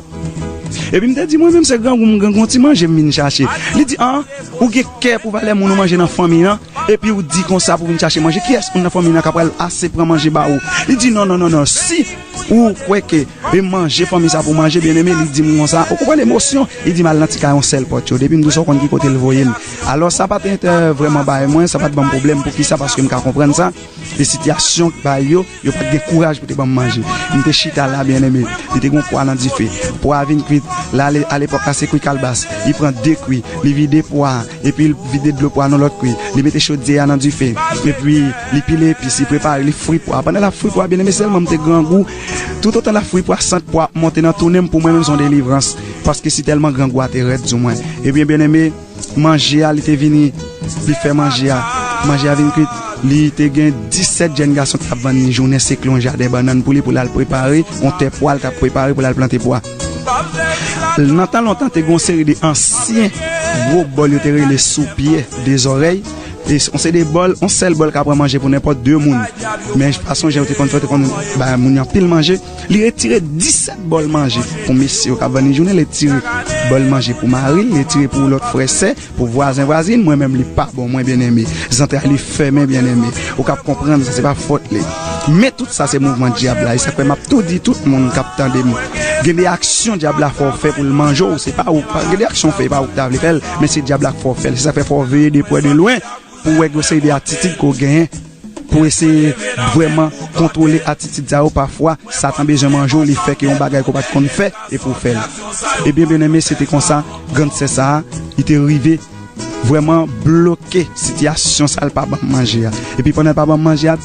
Epi m te di, mwen menm se grangou m grangou, yon ti manje m vin chache. Li di, an, ou gen kè pou valè moun ou manje nan fanmi an, epi ou di konsa pou vin chache manje. Kiyès moun nan fanmi an k ap pral ase pran manje ba ou? Li di, non, non, non, non, si ou kwè ke e manje fanmi sa pou manje, byeneme, li di m konsa, ou konprann emosyon? Li di m al nan ti kay yon sèl pòt yo. Depi m di w sa, w konn ki kote l voye m. Alò, sa pa te entè vrèman bay mwen, sa pa t ban m pwoblèm. Poukisa? Paske m ka konprann sa. E sitiyasyon k bay yo, yo pa t gen kouraj pou te ban m manje. M te chita la, byeneme. Li te gen yon pwa nan dife. Pwa a vin kwit. La, ale, alepòk la, se kwi kalbas. Li pran de kwi. Li vide pwa a. Epi l vide dlo pwa a nan lòt kwi. Li mete chodyè a nan dife. Epi li pile epis, li prepare, li fri pwa a. Pandan l ap fri pwa a, byeneme, sèlman m te grangou. Toutotan l ap fri pwa a, sant pwa a ap monte nan tounen m, pou mwen menm se yon delivrans. Paske si tèlman grangou a te rèd sou mwen. Ebyen, byeneme, manje a, li te vini, li fè manje a. Manje a vin kwit. Li te gen disèt jèn gason k t ap vann li jounen, se kle yon jaden bannann pou li, pou l al prepare, yon tè pwa l t ap prepare pou l al plante pwa. Nan tan lontan, te gen yon seri de ansyen gwo bòl yo te rele soupyè de zòrèy. E yon seri de bòl, yon sèl bòl ka pran manje pou nenpòt de moun. Men fason jan yo te konn fè, yo te konn bay moun yo anpil manje. Li retire disèt bòl manje pou mesye yo k ap vann li jounen, li retire bòl manje pou mari l, li retire pou lòt frè sè, pou vwazen vwazin, mwen menm li pa bon mwen, byeneme. Zantray li fèmen, byeneme. Ou k ap konprann sa, se pa fòt li. Men tout sa se mouvman dyab la. E sa k fè m ap tou di tout moun k ap tande m. Gen de aksyon dyab la fè w fè pou l manje w, se pa ou. Gen de aksyon w fè, e pa ou k ta vle fè l, men se dyab la k fè w fè l. Se sa k fè fò w veye de prè de lwen pou w wè gen yon seri de atitid ke w genyen, pou eseye vrèman kontwole atitid sa yo. Pafwa, Satan bezwen manje w, li fè ke yon bagay ke w pa t konn fè, e pou w fè l. Ebyen, byeneme, se te konsa, grann sè sa a, li te rive vrèman bloke sitiyasyon sa a, l pa ban m manje a. Epi pandan l pa ban m manje a,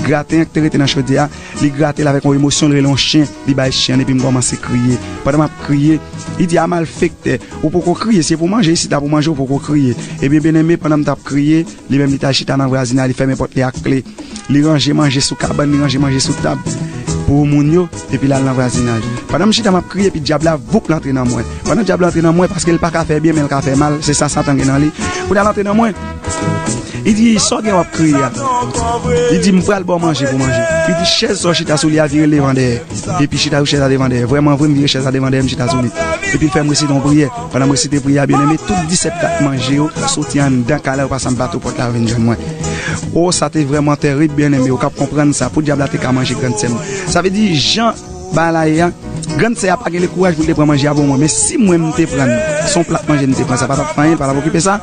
graten an ki te rete nan chodyè a, li grate l avèk yon emosyon, l rele yon chen, li bay chen an, epi m kòmanse kriye. Pandan m ap kriye, li di, a malfektè, ou poko kriye, se pou manje isit la, pou manje, ou poko kriye. Ebyen, byeneme, pandan m t ap kriye, li menm li t al chita nan vwazinay, li fèmen pòt li ak kle. Li ranje manje sou kabann, li ranje manje sou tab pou moun yo, epi l al nan vwazinay. Pandan m chita m ap kriye, epi dyab la voup l antre nan mwen. Pandan dyab la antre nan mwen, paske l pa ka fè byen, men l ka fè mal, se sa Satan gen nan li. Kounye a l antre nan mwen. Li di, sa w gen w ap kriye a? Li di, m pral ba w manje pou manje. Li di, chèz sa w chita sou li a vire l devan dèyè. Epi chita sou chèz la devan dèyè. Vrèman vre, m vire chèz la devan dèyè, m chita sou li. Epi l fè m resite yon priyè. Pandan m resite priyè a, byeneme, tout disèt kat manje yo soti anndan kay la, yo pase anba tou pòt la, yo vin jwenn mwen. O, sa te vrèman tèrib, byeneme, ou k ap konprann sa, pou dyab la te ka manje grann sè m. Sa vle di, jan bagay la ye a, grann sè a pa gen le kouraj pou l te pran manje a pou mwen, men si mwen m te pran l, se yon plat manje m te pran, sa pa t ap fè anyen, l pa t ap okipe sa.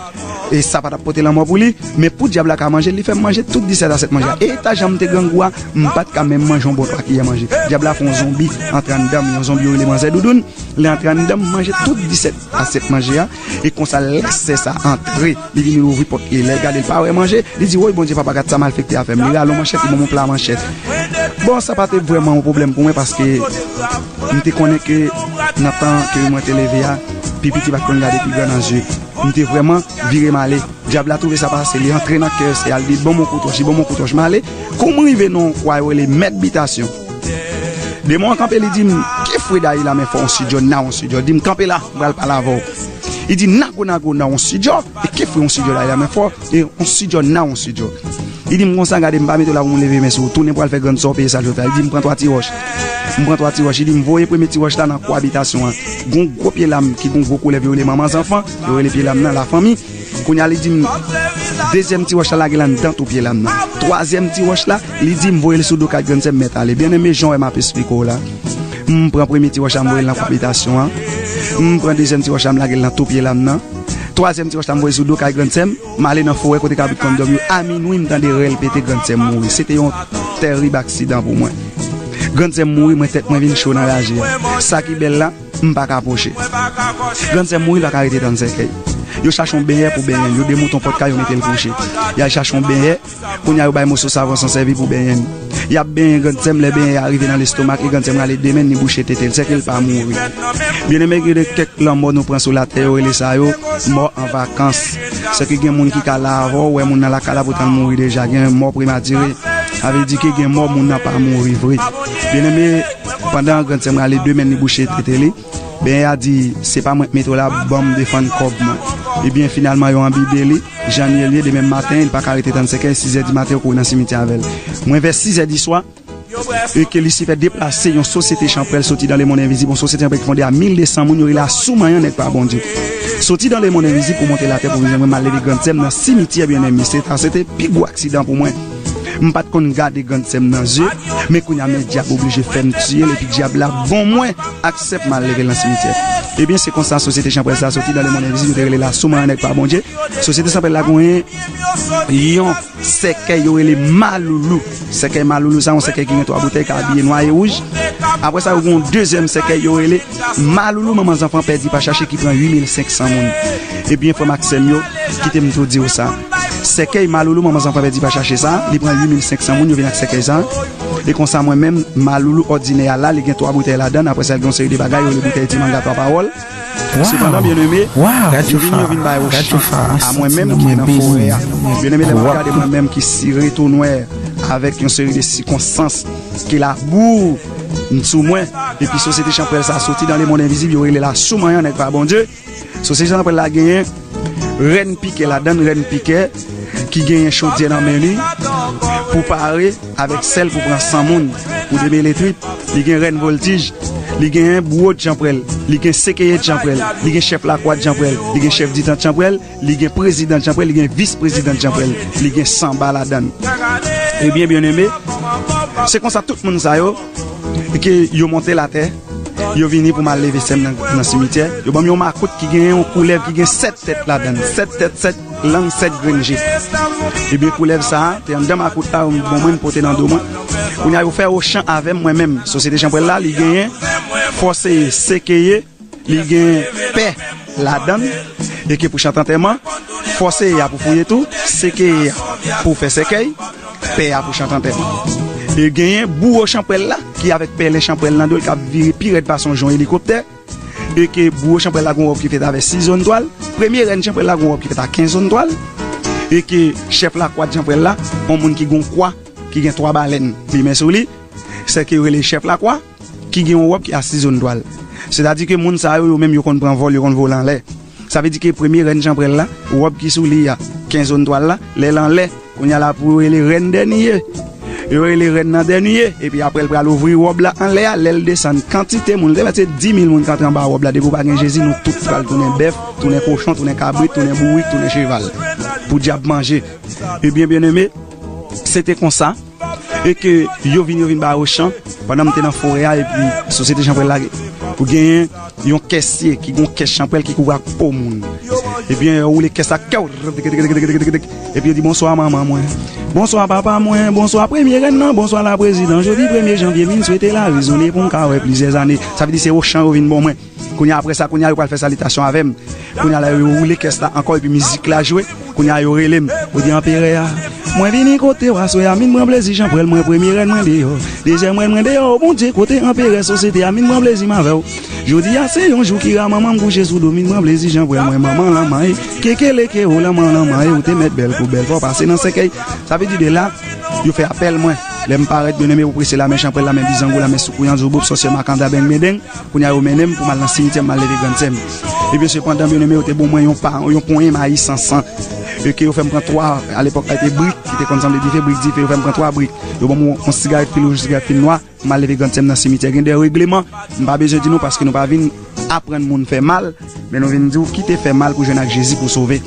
E sa pa t ap pote lanmò pou li, men pou dyab la ka manje l, li fè m manje tout disèt asèt manje a. E eta jan m te grangou a, m pa t ka menm manje yon bon twa kiyè manje. Dyab la fè yon zonbi antre anndan m, yon zonbi yo rele manzè doudoun. Li antre anndan m, manje tout disèt asèt manje a. E konsa, lè sè sa antre, li vini louvri pòt li. Lè l gade, l pa wè manje, li di, woy, Bondye, papa, gad sa malfektè a fè m. Li rale yon manchèt, li ban m yon pla manchèt. Bon, sa pa te vrèman yon pwoblèm pou mwen, paske m te konnen ke nan tan ke mwen te leve a, pi piti pa t konn gade pi gran nan zye. M te vrèman vire m ale. Dyab la twouve sa pase, li antre nan kè sè a, li di, ban m yon kout wòch, li ban m yon kout wòch. M ale, kou m rive nan yon kwa yo rele mèt bitasyon. Demon an kanpe, li di m, ki fwe dayi la men fò yon sidjò, na yon sidjò. Di m, kanpe la, m pral pale avè w. Li di, nago, nago, na yon sidjò, e ki fwe yon sidjò dayi la men fò, e yon sidjò, na yon sidjò. Li di m konsa, gade, m pa mete w la pou m leve men sou ou, tounen pral fè grann sè w peye sa l fè w fè. Li di m, pran twa ti wòch. M pran twa ti wòch, li di m voye premye ti wòch la nan kwa abitasyon an. Gon gwo pye lam ki gon gwo koulèv yo rele manman zanfan, yo rele pye lam nan lafanmi. Kounye a li di m dezyèm ti wòch la lage l anndan tou pye lam nan. Twazyèm ti wòch la, li di m voye l sou do kay grannsè m mèt ale. Byeneme, jan w wè m ap esplike w la. M pran premye ti wòch la, m voye l nan kwa abitasyon an. M pran dezyèm ti wòch la, m lage l nan tou pye lam nan. Twazyèm ti wòch la, m voye sou do kay grannsè m. M ale nan forè kote kabrit konn dòmi yo. A minwi, m tande rèl pete, grannsè m mouri. Se te yon tèrib aksidan pou mwen. Grannsè m mouri, mwen tèt mwen vin cho nan raje a. Sa ki bèl la, m pa ka pwoche. Grannsè m mouri, l pa ka rete tann sèkèy. Yo chache yon benyè pou benyen l. Yo demouton pòt kay, yo mete l kouche. Y al chache yon benyè. Kounye a, yo bay moso savon san sèvi pou benyen l. Y ap benyen grannsè m, lè benyen a rive nan lestomak li, grannsè m rale de men l, li bouche tete l, sèke l pa mouri. Byeneme, gen de kèk lanmò nou pran sou latè, yo rele sa yo mò an vakans. Sèke gen moun ki ka la avè w, wè moun nan lakay la, poutan l mouri deja. Gen mò prematire. Sa vle di ke gen mò moun nan pa mouri vre. Byeneme, pandan grannsè m rale de men l, li bouche tete li, benyen a di, se pa mwen k mete w la, ban m defann kòb mwen. Ebyen, finalman, yo anbibe li. Jan l ye, l ye, demen maten, li pa ka rete tann sèkèy, sizè di maten, yo kouri nan simityè avè l. Mwen, vè sizè di swa, e ke Lisifè deplase yon sosyete chanpwèl soti dan lemonn envizib, yon sosyete chanpwèl ki fonde a mil de san moun, yo rele a Soumanyan, nèg pa Bondye. Soti dan lemonn envizib pou monte latè pou vin jwenn mwen, m al leve grannsè m nan simityè, byeneme. Se ta, se te pi gwo aksidan pou mwen. M pa t konn gade grannsè m nan zye, men kounye a, men dyab oblije fè m tiye l, epi dyab la bon mwen aksè pou m al leve l nan simityè. Ebyen, se konsa sosyete chanpwèl sa soti dan lemonn envizib, yo te rele l a Soumanyan, nèg pa Bondye. Sosyete chanpwèl la genyen yon sèkèy yo rele Maloulou. Sèkèy Maloulou sa, yon sèkèy ki gen twa boutèy, ki abiye nwa e wouj. Apre sa, yo gen yon dezyèm sèkèy yo rele Maloulou manman zanfan pèdi pa chache ki pran uit mil senk san moun. Ebyen, frè m ak sè m yo, kite m tou di w sa. Sèkèy Maloulou manman zanfan pèdi pa chache sa, li pran uit mil senk san moun, yo vin ak sèkèy sa. E konsa, mwen menm, Maloulou òdinè a la, li gen twa boutèy ladan l. Apre sa, li gen yon seri de bagay, yo rele boutèy ti manga twa pawòl. Sepandan, byeneme, yo vin, yo vin bay yon chans a mwen menm ki nan forè a. Byeneme, lè m ap gade mwen menm ki sire tou nwè avèk yon seri de sikonstans ke labou sou mwen, epi sosyete chanpwèl sa soti dan lemonn envizib, yo rele l a Soumanyan, nèg pa Bondye. Sosyete chanpwèl la genyen rèn pikè ladan l, rèn pikè ki genyen chodyè nan men li pou pare avèk sèl pou pran san moun, pou demele trip. Li gen rèn vòltij, li genyen bouwo chanpwèl, li gen sekeye chanpwèl, li gen chèf lakwa chanpwèl, li gen chèf ditan chanpwèl, li gen prezidan chanpwèl, li gen vis prezidan chanpwèl, li gen sanba ladan l. Ebyen, byeneme, se konsa tout moun sa yo, ke yo monte latè, yo vini pou m al leve sè m nan, nan simityè. Yo ban m yon makout ki gen yon koulèv ki gen sèt tèt ladan l. Sèt tèt, sèt lang, sèt grenn je. Ebyen, koulèv sa a te anndan makout la, yo ban mwen, m pote nan do mwen. Kounye a, yo fè ochan avè m, mwen menm. Sosyete chanpwèl la, li genyen fòseye, sekeye, li gen pè ladan l, e ke pou chante antèman, fòseye a pou fouye tou, sekeye a pou fè sèkèy, pè a pou chante antèman. E genyen bouwo chanpwèl la, ki avèk pèlen chanpwèl nan do l, k ap vire pi rèd pase yon jon elikoptè, e ke bouwo chanpwèl la gon wòb ki fèt avè sis zòn twal, premye rèn chanpwèl la gon wòb ki fèt a kenz zòn twal, e ke chèf lakwa chanpwèl la, yon moun ki gon kwa, ki gen twa balèn plimen sou li, sèke yo rele chèf lakwa, ki gen yon wòb ki a sis zòn twal. Sètadi ke moun sa yo, yo menm yo konn pran vòl, yo konn vole anlè. Sa vle di ke premye rèn chanpwèl la, wòb ki sou li a, kenz zòn twal la, lè l anlè, kounye a la pou yo rele rèn dènye. Yo rele rèn nan dènye, epi apre l pral ouvri wòb la anlè a, lè l desann, kantite moun, te mèt se dis mil moun k antre anba wòb la, depi w pa gen Jezi, nou tout pral tounen bèf, tounen kochon, tounen kabrit, tounen bourik, tounen cheval. Pou dyab manje. Ebyen, byeneme, se te konsa, e ke yo vin, yo vin ba ochan, pandan m te nan forè a, epi sosyete chanpwèl la, ou genyen yon kèsye ki gon kès chanpwèl ki kouvri ak po moun. Ebyen, yo woule kès la, kèw, epi yo di, "Bonswa, manman mwen. Bonswa, papa mwen. Bonswa, premye rèn nan. Bonswa, la prezidan. Jodi premye janvye, vin swete la rezone pou m ka wè plizyè zane." Sa vle di se ochan yo vin ban mwen. Kounye a, apre sa, kounye a, yo pral fè salitasyon avè m. Kounye a la, yo woule kès la ankò, epi mizik la jwe. Kounye a, yo rele m. Yo di, "Anperè a, mwen vini kote w aswè a, vin pran plezi chanpwèl mwen, premye rèn mwen deyò, dezyèm rèn mwen deyò, o Bondye, kote anperè sosyete a, vin pran plezi m avè w. Jodi a, se yon jou ki ra manman m kouche sou do m, vin pran plezi chanpwèl mwen, manman lanmay, kekeleke o lanman lanmay, ou te mèt bèl kou bèl, fò w pase nan sèkèy." Sa vle di de la, yo fè apèl mwen. Lè m parèt, byeneme, yo prese lamen chanpwèl, lamen bizango, lamen soukouyan, zouboup, sòsyè, makanda, beng, bendeng. Kounye a yo mennen m pou m al nan simityè, m al leve grannsè m. Ebyen, sepandan, byeneme, yo te ban mwen yon pa, yon ponyen mayi san san. E ke yo fè m pran twa, alepòk la, te brik, ki te konn sanble dife, brik dife, yo fè m pran twa brik. Yo ban m yon, yon sigarèt fil wouj, yon sigarèt fil nwa, m al leve grannsè m nan simityè. Gen de regleman, m pa bezwen di nou paske nou pa vin aprann moun fè mal, men nou vin di w ki te fè mal pou jwenn ak Jezi pou sove.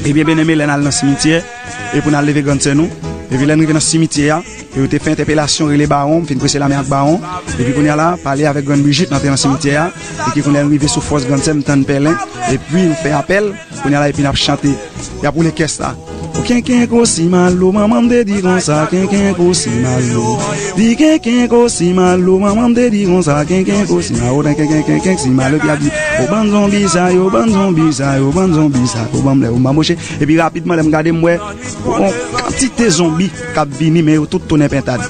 Ebyen, byeneme, lè n al nan simityè, e pou n al leve grannsè nou, epi lè n rive nan simityè a, e yo te fè entèpelasyon, rele bawon, m fin prese lame ak bawon, epi kounye a la, pale avèk grann Brijit, n antre nan simityè a, e ki kounye a n rive sou fòs grannsè m, tann pèlen, epi nou fè apèl, kounye a la, epi n ap chante. Y ap woule kès la. O kenkenko si malo, manman m te di konsa, kenkenko si malo. Di kenkenko si malo, manman m te di konsa, kenkenko si malo, kenkenkenkenk si malo, epi y ap di, o bann zonbi sa yo, bann zonbi sa yo, bann zonbi sa yo, ban m lè yo m banboche. Epi rapidman, lè m gade, m wè yon kantite zonbi k ap vini, men yo tout tounen pentad.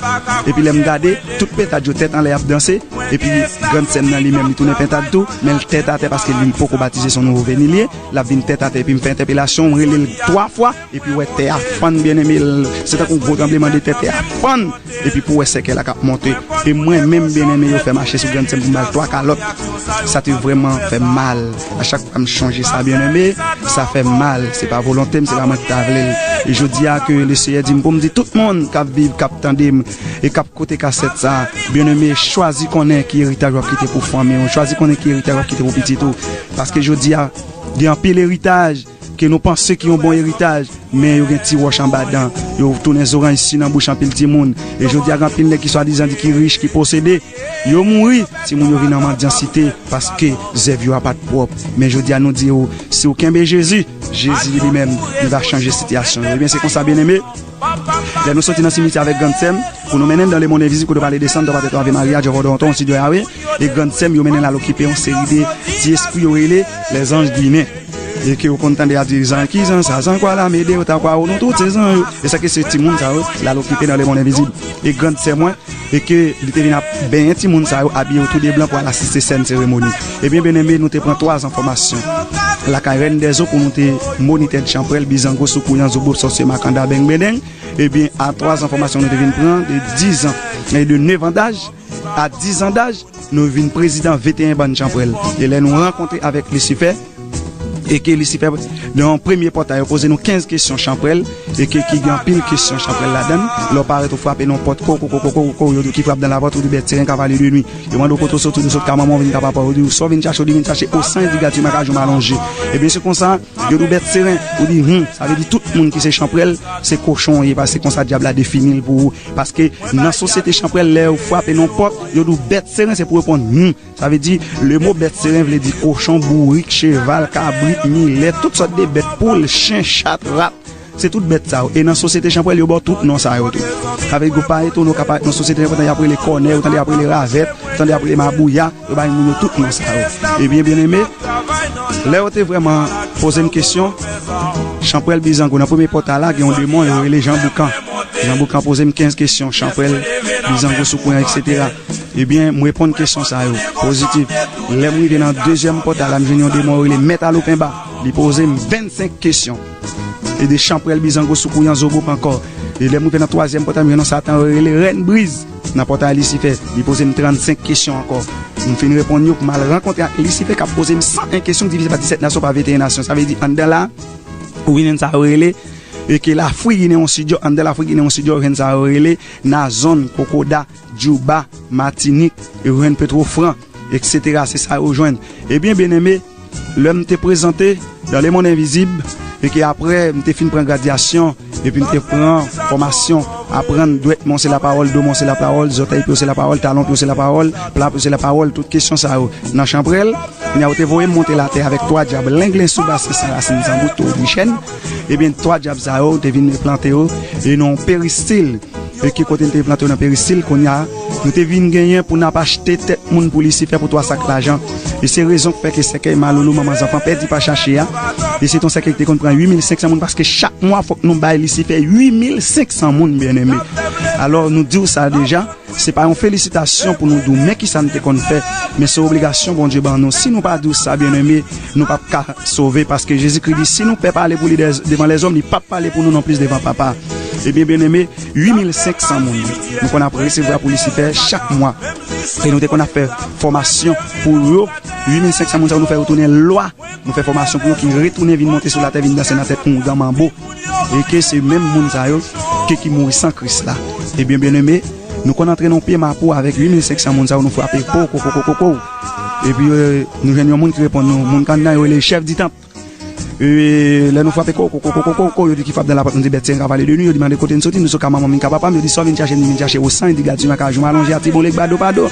Epi lè m gade, tout pentad yo tèt anlè y ap danse, epi grannsè m nan li menm, li tounen pentad tou, men l tèt atè paske li poko batize, se yon nouvo veni li ye. L ap vin tèt atè, epi m fè entèpelasyon, m rele l twa fwa, epi w wè tè a fann, byeneme, l, se tankou yon gwo tranblemanntè, tè a fann, epi pou w wè sèkèy la k ap monte. E mwen menm, byeneme, yo fè mache sou grannsè m pou m ba l twa kalòt. Sa te vrèman fè m mal. A chak fwa m chonje sa, byeneme, sa fè m mal. Se pa volonte m, se pa mwen ki ta vle l. E jodi a ke Leseyè di m pou m di tout moun k ap viv, k ap tande m, e k ap koute kasèt sa, byeneme, chwazi konnen ki eritaj w ap kite pou fanmi w, chwazi konnen ki eritaj w ap kite pou pitit ou. Paske jodi a, gen anpil eritaj ke nou panse ki yon bon eritaj, men yo gen ti wòch anba dan, yo tounen zoranj si nan bouch anpil timoun. E jodi a, gen anpil nèg ki swadizan di ki rich, ki posede, yo mouri, timoun yo vin an mandyansite, paske zèv yo a pa t pwòp. Men jodi a, nou di w, si w kenbe Jezi, Jezi li menm, li va chanje sitiyasyon yo. Ebyen, se konsa, byeneme. Lè nou soti nan simityè avèk grannsè m, pou nou mennen l dan lemonn envizib, kote yo pale de Santa Patria, Ave Maria, Jehovah Odonton, Sido Yahweh, e grannsè m, yo mennen l al okipe yon seri de ti espri yo rele lèzanj ginen. E ke yo konn tande y ap di, zan ki zan sa, zan kwa la mede yo ta kwa ou, nou tout se zan yo. E sa ke se timoun sa yo, l al okipe nan lemonn envizib. E grannsè mwen, e ke li te vin ap benyen timoun sa yo, abiye yo tou de blan pou al asiste sèn seremoni. Ebyen, byeneme, nou te pran twa zan fòmasyon lakay Rèn Dèzo pou nou te monitè chanprèl, bizango, soukouyan, zobo, sòsye, makanda, beng, bendeng. Ebyen, a twa zan fòmasyon nou te vin pran, de dizan, e de nevan daj, a dizan daj, nou vin prezidan venteyen bann chanprèl. E lè nou rankontre avèk Lisifè, e ke Lisifè, nan yon premye pòtay, yo poze nou kenz kesyon chanprèl, e ke ki gen anpil kesyon chanprèl ladan l. Lè w parèt, ou frape nan pòt, ko, ko, ko, yo di w ki frape dan lapòt, ou di Bèt Seren, kavalier de nuit. Yo mande w kote w soti, ou di w sot ka manman w, vin ka papa w, yo di w sa w vin chache, ou di vin chache osan endikati makajou m alonje. Ebyen, se konsa, yo di w Bèt Seren, ou di, hmm, sa vle di tout moun ki se chanprèl, se kochon w ye, paske se konsa dyab la defini l pou ou. Paske nan sosyete chanprèl, lè yo frape nan pòt, yo di w Bèt Seren, se pou reponn, hmm. Sa vle di, le mo Bèt Seren vle di kochon, bourik, cheval, kabrit, milèt, tout sòt de bèt, poul, chen, chat, rat. Se tout bèt sa yo. E nan sosyete chanprèl, yo ba w tout non sa yo tou. Sa vle di, ou pa etone, ou ka parèt nan sosyete chanprèl, y ap rele kònè, ou tande y ap rele ravèt, ou tande y ap rele mabouya, yo bay moun yo tout non sa yo. Ebyen, byeneme, lè yo te vrèman poze m kesyon, chanprèl bizango, nan premye pòtay la, gen yon demon, yo rele Jan Boukan. Jan Boukan poze m kenz kesyon, chanprèl, bizango, soukouyan, etsetera. Ebyen, m reponn kesyon sa yo, pozitif. Lè m rive nan dezyèm pòtay la, m jwenn yon demon, yo rele Mèt Alopenba. Li poze m vennsenk kesyon. E de chanprèl, bizango, soukouyan, zobo, pankò. E lè m rive nan twazyèm pòtay, m jwenn yon satan, yo rele Rèn Briz. Nan pòtay Lisifè, li poze m trannsenk kesyon ankò. M fin reponn yo pou m al rankontre ak Lisifè k ap poze m san en kesyon ki divize pa disèt nasyon, pa venteyen nasyon. Sa vle di, anndan la, ou vin jwenn sa yo rele, e ke Lafrik Ginen yon sidyo, anndan Lafrik Ginen yon sidyo, ou jwenn sa yo rele Nazon, Kokoda, Djouba, Matinik, e ou jwenn Petwofran, etsetera. Se sa yo jwenn. Ebyen, byeneme, lè m te prezante dan lemonn envizib, e ke aprè m te fin pran gradyasyon, epi m te pran fòmasyon, aprann dwèt mwen se lapawòl, do mwen se lapawòl, zòtèy pye w se lapawòl, talon pye w se lapawòl, pla pye w se lapawòl, tout kesyon sa yo. Nan chanprèl, kounye a yo te voye m monte latè avèk twa dyab, lenglen, soubas, san rasin, san bout, to, di chèn. Ebyen, twa dyab sa yo, te vin plante yo, e nan yon peristil, e ki kote n te plante yo nan peristil, kounye a, nou te vin genyen pou n ap achte tèt moun pou Lisifè pou twa sak lajan. E se rezon k fè ke sèkèy maloulou manman zanfan pèdi pa chache a. E se t on sèkèy ki te konn pran uit mil senk san moun, paske chak mwa fòk nou bay Lisifè uit mil senk san moun, byeneme. Alò, nou di w sa deja, se pa yon felisitasyon pou nou di w, men kisa n te konn fè, men se obligasyon Bondye ban nou. Si nou pa di w sa, byeneme, nou p ap ka sove, paske Jezikri di, si nou pè pale pou li dè-, devan lèzòm, li p ap pale pou nou nonplis devan Papa. Ebyen, byeneme, uit mil senk san moun. Nou konn ap resevwa pou Lisifè chak mwa. E nou te konn ap fè fòmasyon pou yo. Uit mil senk san moun sa yo, nou fè yo tounen lwa nou fè fòmasyon pou yo ki retounen vin monte sou latè, vin danse nan tèt oungan manbo. E ke se menm moun sa yo ke ki mouri san Kris la. Ebyen, byeneme, nou konn antre nan yon pye mapou avèk uit mil senk san moun sa yo, nou frape po, ko, ko, ko, ko, ko. Epi, euh, nou jwenn yon moun ki reponn nou, moun kannan yo rele chèf di tanp. E, lè nou frape ko, ko, ko, ko, ko, ko, ko, yo di ki frape nan lapòt, nou di bèt seren ka pale de nou, yo di mande kote n soti, nou sou ka manman m, ka papa m, yo di sa w vin chache, m di m vin chache osan, yo di gad siman ka jou m alonje, ati bon lèk bado pado.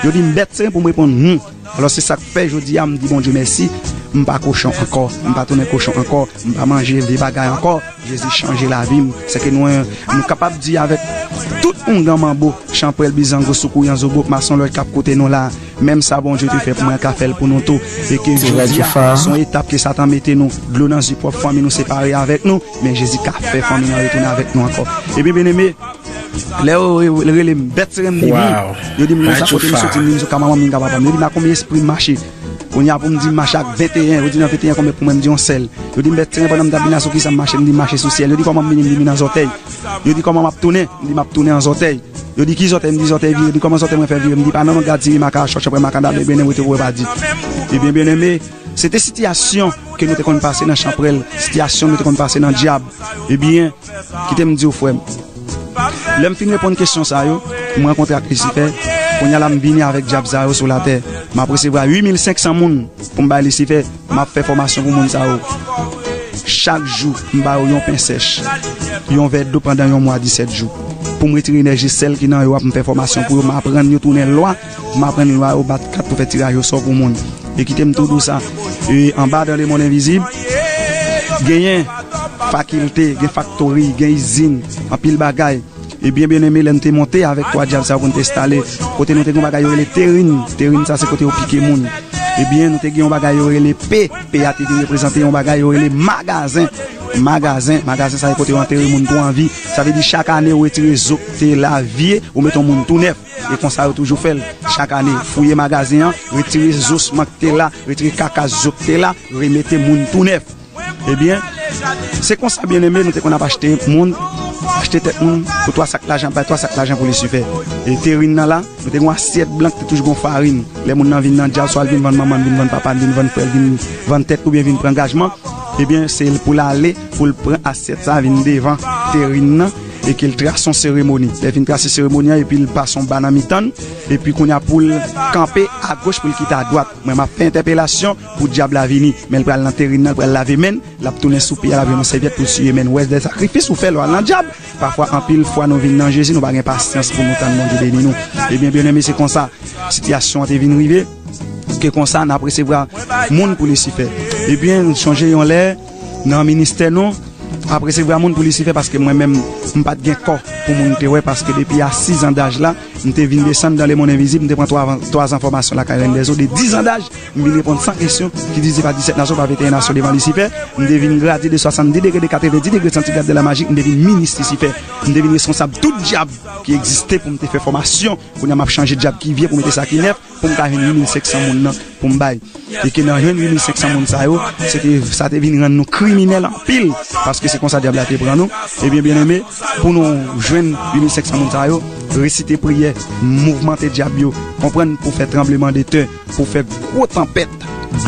Yo di m bèt seren pou m reponn, hmm. Alò, se sa k fè jodi a, m di Bondye mèsi, m pa kochon ankò, m pa tounen kochon ankò, m pa manje vye bagay ankò. Jezi chanje lavi m. Sèke nou, nou kapab di avèk tout oungan manbo, chanpwèl, bizango, soukouyan, zobop, mason lòt k ap koute nou la, menm sa Bondye te fè pou mwen, l ka fè l pou nou tou. E ke jodi a, se yon etap ke Satan mete nou, dlo nan zye pwòp fanmi nou separe avèk nou, men Jezi ka fè fanmi an retounen avèk nou ankò. Ebyen, byeneme, lè yo re-, rele m, bèt seren m di wi. Yo di m konsa, kote m soti, m di m sou ka manman m, m di m ka papa m. Yo di m a konbyen espri m mache. Kounye a pou m di m mache ak venteyen, yo di nan venteyen konbyen pou mwen, m di yon sèl. Yo di m bèt seren pandan m t ap vin la sou kisa m mache, m di m mache sou syèl. Yo di kòman m vini, m di m vin an zòtèy. Yo di kòman m ap tounen, m di m ap tounen an zòtèy. Yo di ki zòtèy, m di zòtèy vire, yo di kòman zòtèy mwen fè vire, m di pa nan non gad siman ka chòch, chanpwèl makandal, ebyen, byeneme, te wè pa di. Ebyen, byeneme, se te sitiyasyon ke nou te konn pase nan chanpwèl, sitiyasyon nou te konn pase nan dyab. Ebyen, kite m di w, frè m. Lè m fin reponn kesyon sa yo, m rankontre ak Lisifè. Kounye a la, m vini avèk dyab sa yo sou latè. M ap resevwa uit mil senk san moun pou m bay Lisifè. M ap fè fòmasyon pou moun sa yo. Chak jou, m ba yo yon pen sèch, yon vè dlo pandan yon mwa, disèt jou. Pou m retire enèji sèl ki nan yo ap, m fè fòmasyon pou yo, m aprann yo tounen lwa, m aprann lwa yo bat kat pou fè tiraj osò pou moun. E kite m tou di w sa, e anba dan lemonn envizib, genyen fakilte, gen faktori, gen izin, anpil bagay. Ebyen, byeneme, lè n te monte avèk twa dyab sa yo pou n te enstale, kote nou te gen yon bagay yo rele terin. Terin sa se kote yo pike moun. Ebyen, nou te gen yon bagay yo rele pe. Pe a te vin reprezante yon bagay yo rele magazen. Magazen, magazen sa se kote yo antere moun tou an vi. Sa vle di chak ane ou retire zo k te la vye, ou mete yon moun tou nèf. E konsa yo toujou fè l. Chak ane, fouye magazen an, retire zo sman k te la, retire kaka zo k te la, remete moun tou nèf. Ebyen, se konsa, byeneme, nou te konn ap achte moun, achte tèt moun pou twa sak lajan, bay twa sak lajan pou Lisifè. E terin nan la, nou te gen yon asyèt blan ki te toujou gen farin. Lè moun nan vin nan dyab, swa l vin vann manman l, vin vann papa l, vin vann frè l, vin vann tèt, oubyen vin pran angajman, ebyen, se l pou l ale, pou l pran asyèt sa, vin devan terin nan, e ke l trase yon seremoni. Lè l fin trase seremoni an, epi l pase yon ba nan mitan n, epi kounye a pou l kanpe agoch, pou l kite adwat. Mwen, m ap fè entèpelasyon pou dyab la vini. Men l pral nan terin nan, l pral lave men l, l ap tounen sou pye a, l ap jwenn yon sèvyèt pou l siye men l. Wè, de sakrifis ou fè lè w al nan dyab. Pafwa, anpil fwa, nou vin nan Jezi, nou pa gen pasyans pou nou tann Bondye beni nou. Ebyen, byeneme, se konsa sitiyasyon an te vin rive, ke konsa n ap resevwa moun pou Lisifè. Ebyen, sonje yon lè, nan ministè nou, ap resevwa moun pou Lisifè, paske mwen menm, m pa t gen kò pou moun te wè, paske depi a sis an daj la, m te vin desann dan lemonn envizib, m te pran twa, twa zan fòmasyon lakay Rèn dèzo, de dis an daj, m vin reponn san kesyon ki divize pa disèt nasyon, pa venteyen nasyon devan Lisifè, m te vin gradye de swasanndis degre, de katrevenndis degre santigrad de la majik, m te vin minis Lisifè, m te vin reskonsab tout dyab ki egziste pou m te fè fòmasyon, kounye a m ap chanje dyab ki vye pou mete sa ki nèf, pou m ka jwenn uit mil senk san moun nan pou m bay. E ke nan jwenn uit mil senk san moun sa yo, se te, sa te vin rann nou kriminèl anpil, paske se konsa dyab la te pran nou. Ebyen, byeneme, pou nou jwenn uit mil senk san moun sa yo, resite priyè, mouvmante dyab yo, konprann, pou fè tranbleman de tè, pou fè gwo tanpèt,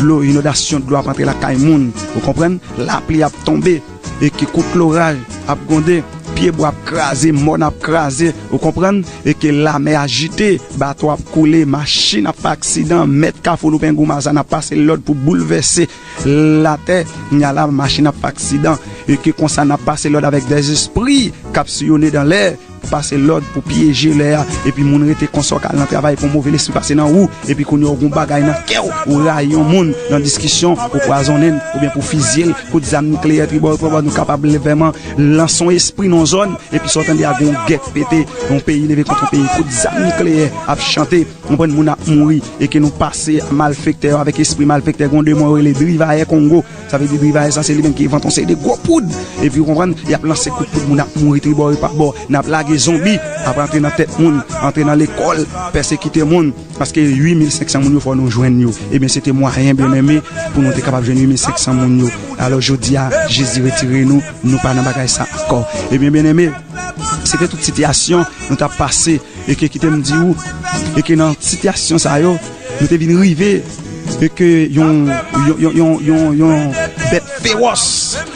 dlo, inondasyon, dlo ap antre lakay moun, ou konprann, lapli ap tonbe, e ke kout loraj ap gwonde, pyebwa ap kraze, mòn ap kraze, ou konprann, e ke lamè ajite, bato ap koule, machin ap fè aksidan, mèt Kafou Loupengou Mazàn ap pase lòd pou boulvèse latè, kounye a la machin ap fè aksidan, e ke konsa n ap pase lòd avèk dèzespri k ap siyone dan lè, pase lòd pou pyeje lè a, epi moun rete konsa, w ka al nan travay pou move lespri pase nan ou, epi kounye a w gen yon bagay nan kè w, ou rayi yon moun nan diskisyon, ou pwazonnen l, oubyen pou fizye l, kout zam nikleyè tribò e pwobò, nou kapab vrèman lanse yon espri nan yon zòn, epi sa w tande a gen yon gè k pete, yon peyi leve kont yon peyi, kout zam nikleyè ap chante, konprann moun ap mouri, e ke nou pase malfektè yo avèk espri malfektè, gen yon demon yo rele Drivayè Kongo, sa vle di Drivayè sa se li menm ki envante yon seri de gwo poud. Epi ou konprann, y ap lanse kout poud, moun ap mouri tribò e pa bò. N ap lage zonbi, ap antre nan tèt moun, antre nan lekòl, pèsekite moun. Paske uit mil senk san moun yo fò nou jwenn yo. Ebyen, se te mwayen, byeneme, pou nou te kapab jwenn uit mil senk san moun yo. Alò, jodi a, Jezi retire nou, nou pa nan bagay sa ankò. Ebyen, byeneme, se te tout sitiyasyon nou t ap pase. E ke kite m di ou, e ke nan sitiyasyon sa yo, nou te vin rive e ke yon, yon, yon, yon, yon, yon bèt fewòs.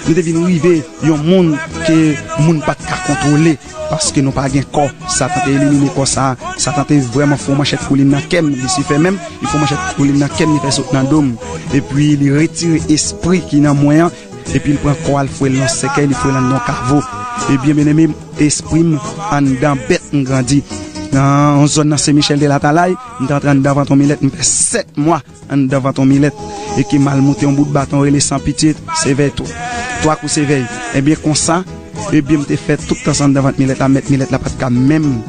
Nou te vin rive yon moun ke moun pa t ka kontwole, paske nou pa gen kò. Satan te elimine kò sa a. Satan te vrèman fè yon manchèt koulin nan kè m, Lisifè menm, li fè yon manchèt koulin nan kè m, li fè sot nan do m. Epi li retire espri ki nan mwen an, epi l pran kò a, l foure l nan sèkèy, li foure l anndan yon kavo. Ebyen, byeneme, espri m anndan bèt m grandi. Nan yon zòn nan Sen Michèl de Latalay, m te antre anndan vant yon milèt, m fè sèt mwa anndan vant yon milèt, e ke m al moute yon bout baton rele San Pitye, sevèy tou. Twa kou sevèy. Ebyen, konsa, ebyen, m te fè tout tan sa anndan vant milèt la, mèt milèt la pa t ka menm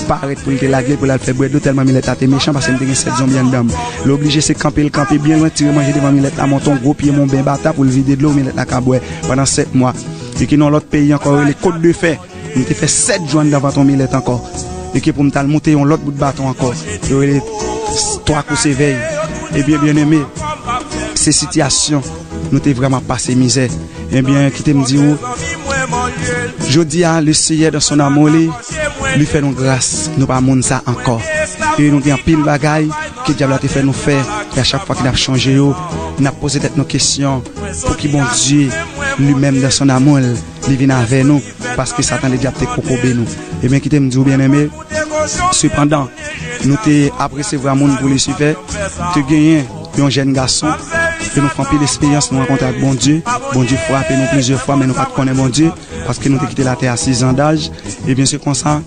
parèt pou l te lage l, pou l al fè bwè dlo, tèlman milèt la te mechan, paske m te gen sèt zonbi anndan m. L oblije se kanpe l kanpe byen lwen, tire manje devan milèt la, monte yon gwo pye monben bata pou l vide dlo, milèt la ka bwè pandan sèt mwa. E ke nan yon lòt peyi ankò, rele Kot de Fè. M te fè sèt jou anndan vant yon milèt ankò. E ke pou m t al moute yon lòt bout baton ankò. Yo rele twa kou sevèy. Ebyen, byeneme, se sitiyasyon nou te vrèman pase mizè. Ebyen, kite m di w, jodi a, le Seyè dan son amou li, li fè nou gras, nou pa moun sa ankò. E nou gen anpil bagay ke dyab la te fè nou fè, e a chak fwa ke n ap chonje yo, n ap poze tèt nou kesyon, pou ki Bondye, li menm dan son amou l, li vin avè nou, paske Satan ledyab te kokobe nou. Ebyen, kite m di w, byeneme, sepandan, nou te ap resevwa moun pou Lisifè, te genyen yon jèn gason, ke nou fè anpil esperyans, nou rankontre ak Bondye. Bondye frape nou plizyè fwa, men nou pa t konnen Bondye, paske nou te kite latè a sis an daj. Ebyen, se konsa,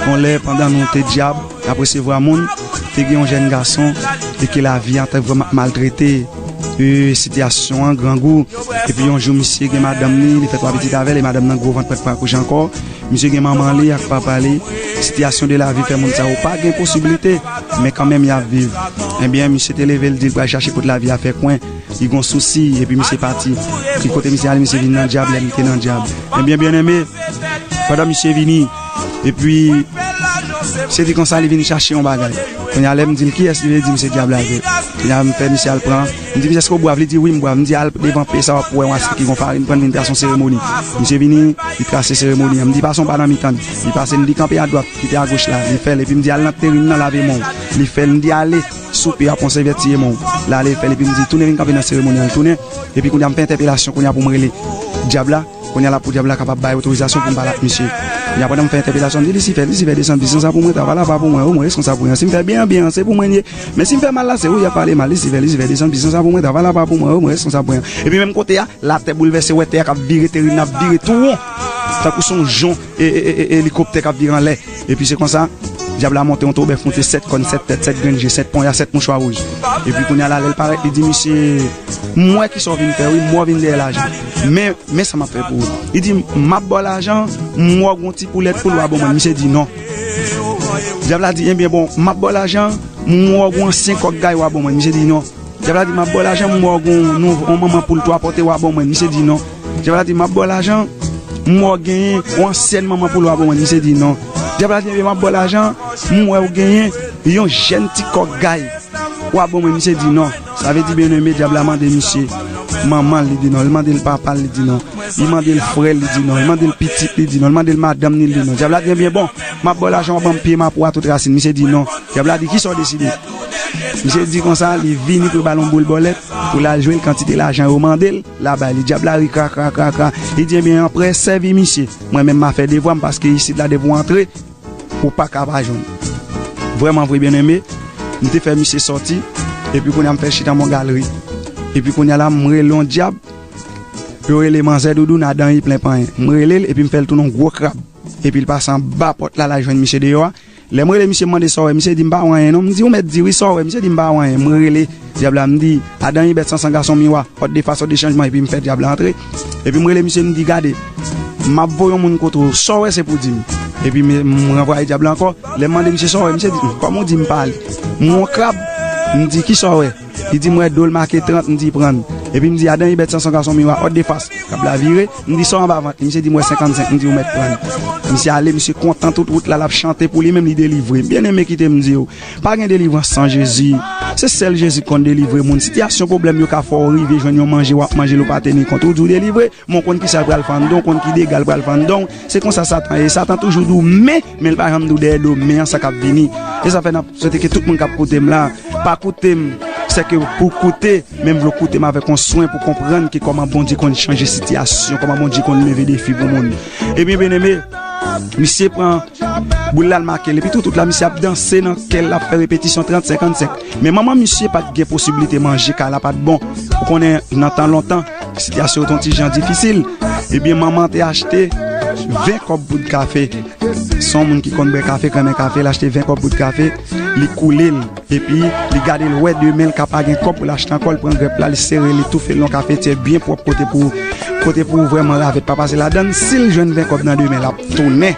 yon lè, pandan nou te dyab, ap resevwa moun, te gen yon jèn gason, e ke lavi a te vrèman maltrete, e, sitiyasyon an, grangou. Epi yon jou, misye gen madanm li, li fè twa pitit avè l, e madanm nan gwo vant, pa t pran akouche ankò. Misye gen manman li ak papa li. Sitiyasyon de lavi fè moun sa yo pa gen posiblite, men kanmenm y ap viv. Ebyen, misye te leve, l di l pral chache kot lavi a fè kwen. Li gon sousi, epi misye pati. Ki kote misye ale, misye vin nan dyab, lè li te nan dyab. Ebyen, byeneme, pandan misye vini, epi misye di konsa, li vin chache yon bagay. Kounye a, lè m di l kiyès, li vle di m se dyab la vre. Kounye a, m fè misye al pran. M di misye, èske w bwav? Li di, wi, m bwav. M di, al devan pye sa, w ap wè yon asyèt ki gon farin, pran vin fè yon seremoni. Misye vini, li trase seremoni an. M di, pase yon pa nan mitan. Li pase, m di, kanpe adwat, kite agoch la. Li fè l, epi m di, al nan terin nan, lave men w. Li fè l, m di, ale. Sou pye a, pran sèvyèt siye men w. L ale, l fè l, epi m di, tounen vin kanpe nan seremoni an. L tounen, epi kounye a m fè entèpelasyon, kounye a pou m rele dyab la, kounye a la pou dyab la kapab bay otorizasyon pou m pale ak misye. Kounye a pandan m fè entèpelasyon, m di, Lisifè, Lisifè, desann, desann sa pou mwen, travay la pa pou mwen, o mwen reskonsab pou mwen. Si m fè byen, byen, se pou mwen l ye. Men si m fè mal la, se ou y ap pale mal. Lisifè, Lisifè, desann, desann sa pou mwen, travay la pa pou mwen, o mwen reskonsab pou mwen. Epi menm kote a, latè boulvèse, wè tè a k ap vire, terin nan ap vire tou won, tankou se yon jon e, e, e, e, elikoptè k ap vire anlè. Epi se konsa, dyab la monte yon tobèf, monte sèt kòn, sèt tèt, sèt grenn je, sèt ponya, sèt mouchwa wouj. Epi kounye a la, lè l parèt, li di, misye, m wè kisa w vin fè, wi, m wè w vin dèyè lajan. Men, men sa m ap fè pou ou. Li di, m ap ba w lajan, m wè w gon ti poulèt poul, w a ban mwen l. Misye di non. Dyab la di, ebyen bon, m ap ba w lajan, m wè w gon ansyen kòk gay, w a ban mwen l. Misye di non. Dyab la di, m ap ba w lajan, m wè w gon nou, yon manman poul twa pòte, w a ban mwen l. Misye di non. Dyab la di, m ap ba w lajan, m wè w genyen yon ansyèn manman poul, w a ban mwen l. Misye di non. Dyab la di, ebyen, m ap ba w lajan, m wè w genyen yon jèn ti kòk gay, w a ban mwen l. Misye di non. Sa vle di, byeneme, dyab la mande misye manman l, li di non. Li mande l papa l, li di non. Li mande l frè l, li di non. Li mande l pitit, li di non. Li mande l madanm ni, li di non. Dyab la di, ebyen, bon, m ap ba w lajan, w a ban m pye m a pou a tout rasin. Misye di non. Dyab la di, kisa w deside? Misye di konsa, li vini pou l ba l yon boul bòlèt, pou l al jwe l, kantite lajan yo mande l, l a bay li. Dyab la ri kra, kra, kra, kra. Li di, ebyen, anprè, sèvi misye. Mwen menm, m a fè devwa m, paske isit la, depi w antre, ou pa ka pa jwenn. Vrèman vre, byeneme, m te fè misye sòti, epi kounye a m fè l chita nan yon galri. Epi kounye a la, m rele yon dyab, yo rele manzè Doudoun, adan li plen panyen. M rele l, epi m fè l tounen yon gwo krab. Epi l pase anba pòt la, l al jwenn misye deyò a. Lè m rele misye, m mande sa w wè, misye di m pa wè anyen non. M di ou mèt di wi, sa w wè? Misye di m pa wè anyen. M rele dyab la, m di, adan li bèt san san gason miwa, hòt de fas, hòt de chanjman, epi m fè dyab la antre. Epi m rele misye, m di, gade, m ap voye yon moun kote w, sa w wè se pou w di m. Epi m, m ranvwaye dyab la ankò. Lè m mande misye sa w wè, misye di, kòman w di m pa ale? M wè yon krab, m di, kisa w wè? Li di m wè do l make trant, m di pran l. Epi m di, adan li bèt san san gason miwa, hòt de fas. Krab la vire, m di sa w anba vant li. Misye di m wè senkannsenk, m di ou mèt pran l. Misye ale, misye kontan tout wout la, l ap chante pou li menm, li delivre. Byeneme, kite m di w, pa gen delivrans san Jezi. Se sèl Jezi k konn delivre moun. Sitiyasyon pwoblèm yo ka fè w rive jwenn yon manje, w ap manje l, ou pa teni kont. Ou di w delivre, men w konn kisa l pral fè anndan w, w konn ki dega l pral fè anndan w. Se konsa Satan ye. Satan toujou di w men, men l pa janm di w dèyè do men an sa k ap vini. E sa fè n ap swete ke tout moun k ap koute m la, pa koute m. Sèke pou koute, men m vle w koute m avèk yon swen pou konprann ki kòman Bondye konn chanje sitiyasyon, kòman Bondye konn leve defi pou moun. Ebyen, byeneme, misye pran boul la, l make l, epi tou tout la, misye ap danse nan kè l, l ap fè repetisyon trant, senkannsenk. Men manman misye pa t gen posiblite manje, kay la pa t bon. Ou konnen, nan tan lontan, sitiyasyon yo t yon ti jan difisil. Ebyen, manman te achte ven kòb poud kafe. Se yon moun ki konn bwè kafe, k renmen kafe, l achte ven kòb poud kafe, li koule l. Epi, li gade l wè de men l ka pa gen kòb pou l achte ankò, l pran grèp la, li sere l, li toufe l nan kafetyè byen pwòp kote pou, kote pou vrèman ravèt pa pase ladan l. Si l jwenn ven kòb nan de men, l ap tounen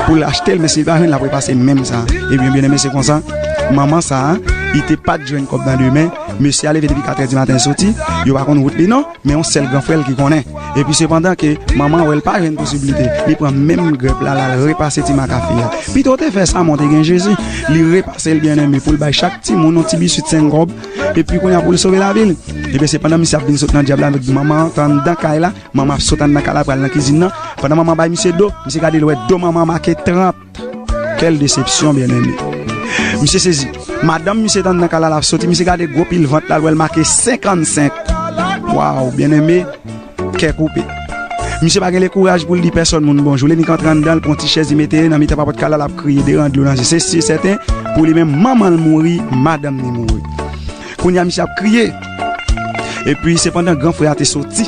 pou l achte l, men si l pa jwenn, l ap repase menm sa. Ebyen, byeneme, se konsa, manman sa a, li te pa t jwenn kòb nan de men, mesye a leve depi katrè di maten, l soti, yo pa konn wout li non. Men yon sèl gran frè l ki konnen. Epi sepandan ke manman wè l pa jwenn posiblite, li pran menm grèp la, l al repase ti makafe a. Pito w te fè sa, men w te gen Jezi. Li repase l, byeneme, pou l bay chak timoun yon ti biswit senk kòb, epi kounye a pou l sove lavi l. Ebyen, sepandan misye ap vin sot nan dyab la, manman an t anndan kay la, manman ap sot anndan kay la, pral nan kizin nan. Pandan manman bay misye do, misye gade l wè do manman make trant. Kèl desepsyon, byeneme. Misye sezi. Madanm misye t anndan kay la, l ap soti, misye gade gwo pil vant la, l wè l make senkannsenk. Waw, byeneme, kè koupe. Misye pa gen le kouraj pou l di pèsonn moun bonjou. Li nik antre anndan, l pran ti chèz, li mete nan mitan papòt kay la, l ap kriye, deran dlo nan je. Se si e sèten, pou li menm, manman l mouri, madanm li mouri. Kounye a, misye ap kriye. Epi, sepandan, gran frè a te soti.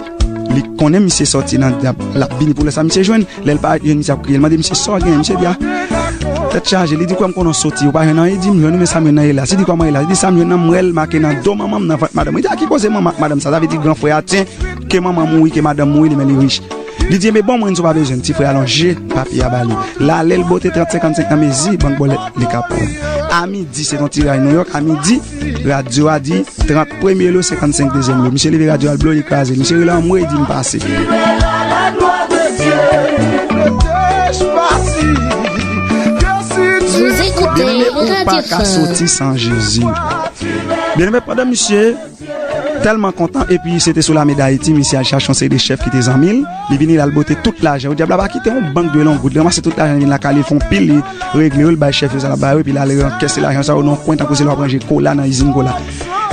Li konnen misye soti nan dyab. L ap vini pou lè sa misye jwenn. Lè l pa jwenn misye ap kriye, l mande misye sa w genyen. Misye di, a, tèt chaje. Li di, kwè m konnen w soti, ou pa jwenn anyen. Li di, m jwenn ou, men sa m jwenn nan e la. Li di, kòman e la? Li di, sa m jwenn nan, m wè l make nan do manman m, nan vant madanm mwen. Li di, a, ki koze manman ak madanm sa? Sa vle di gran frè a, tyen, ke manman mouri, ke madanm mouri, li, men li rich. Li di, enben, bon, mwen, si w pa bezwen l. Ti frè a lonje papye a ba li. L ale, l bote trant, senkannsenk nan mezi bank bòlèt li ka pran. A midi, se yon tiraj Nouyòk. A midi, radyo a di, trant premye lo, senkannsenk dezyèm lo. Misye leve radyo a, l blowe, li kraze. Misye rele anmwe, li di, m pase. Vous écoutez Byeneme, ou pa Radio ka France. Soti san Jezi. Byeneme, pandan misye tèlman kontan, epi se te sou Lame Dayiti, misye al chache yon seri de chèf ki te zanmi l. Li vini, l al bote tout lajan yo. Dyab la pa kite yon bank dwe l yon goud. Li ranmase tout lajan, li vin lakay li, l fè yon pil, li regle yo, l bay chèf yo sa l ap ba yo, epi l al rankèse lajan sa yo nan yon kwen, tankou se lè w ap ranje kola nan izin kola.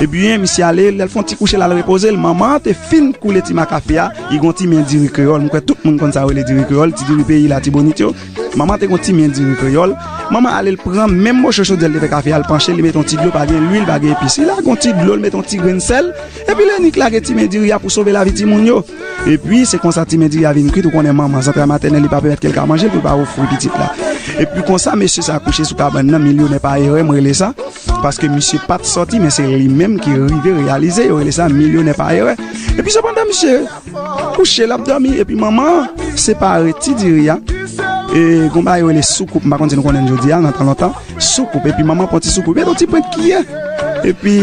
Ebyen, misye ale, lè l fè yon ti kouche, l al repoze l. Manman an te fin koule ti makafe a, li gen yon ti men diri kreyòl. M kwè tout moun konn sa yo rele diri kreyòl, ti diri peyi Latibonit yo. Manman te gen yon ti men diri kreyòl. Manman ale, l pran menm moso chodyè l te fè kafe a, l panche, li mete yon ti dlo, pa gen lwil, pa gen epis. Li lage yon ti dlo, l mete yon ti grenn sèl. Epi l nik lage ti men diri a pou sove lavi timoun yo. Epi se konsa ti men diri a vin kwit, ou konnen manman, zantray matènèl li pa pèmèt ke l ka manje l pou l pa ofri pitit la. Epi konsa mesye sa kouche sou kabann nan, milyonè pa erè, m rele sa. Paske misye pa t sòti, men se li menm ki rive reyalize, yo rele sa milyonè pa erè. Epi sepandan misye kouche, l ap dòmi, epi manman an separe ti diri a. E gon bagay yo rele soukoup, m pa konn si nou konnen l jodi a, nan tan lontan. Soukoup, epi manman pran ti soukoup, mete yon ti pwent kiyè. Epi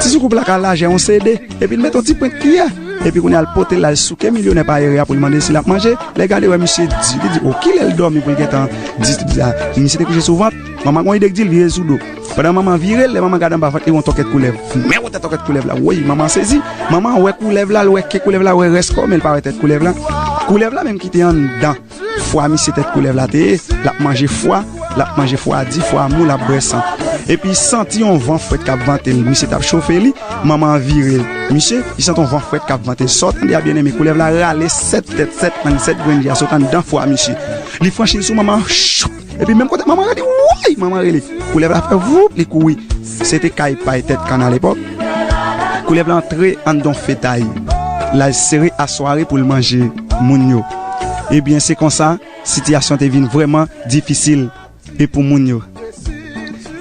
ti soukoup la ka lajè yon C D, epi l mete yon ti pwent kiyè. Epi kounye a l pote l, l al souke milyonè pa erè a pou l mande si l ap manje. Lè l gade, wè misye di, li di, o, kilè l dòmi pou l gentan di sa? Misye te kouche sou vant. Manman gon ide k di l vire sou do. Pandan manman vire l, lè manman gade anba vant li, wè yon tòkèt koulèv. Men wè tèt tòkèt koulèv la, woy, manman sezi. Manman wè koulèv la, l wè ke koulèv la, wè rès kò, men l pa wè tèt koulèv la. Koulèv la menm ki te anndan fwa misye, tèt koulèv la te ye, l ap manje fwa, l ap manje fwa di, fwa mou, l ap bwè san. Epi santi yon van frèt k ap vante l, misye t ap chofe li, manman an vire l. Misye, li santi yon van frèt k ap vante l. Sa w tande a, byeneme, koulèv la rale sèt tèt, sèt lang, sèt grenn je a sot anndan fwa misye. Li franchi l sou manman an, choup! Epi menm kote manman rele, woy! Manman rele. Koulèv la fè voup, li kouri. Se te kay pay tèt kann alepòk. Koulèv la antre anndan fetay. L al sere asware pou l manje moun yo. Ebyen, se konsa, sitiyasyon te vin vrèman difisil e pou moun yo.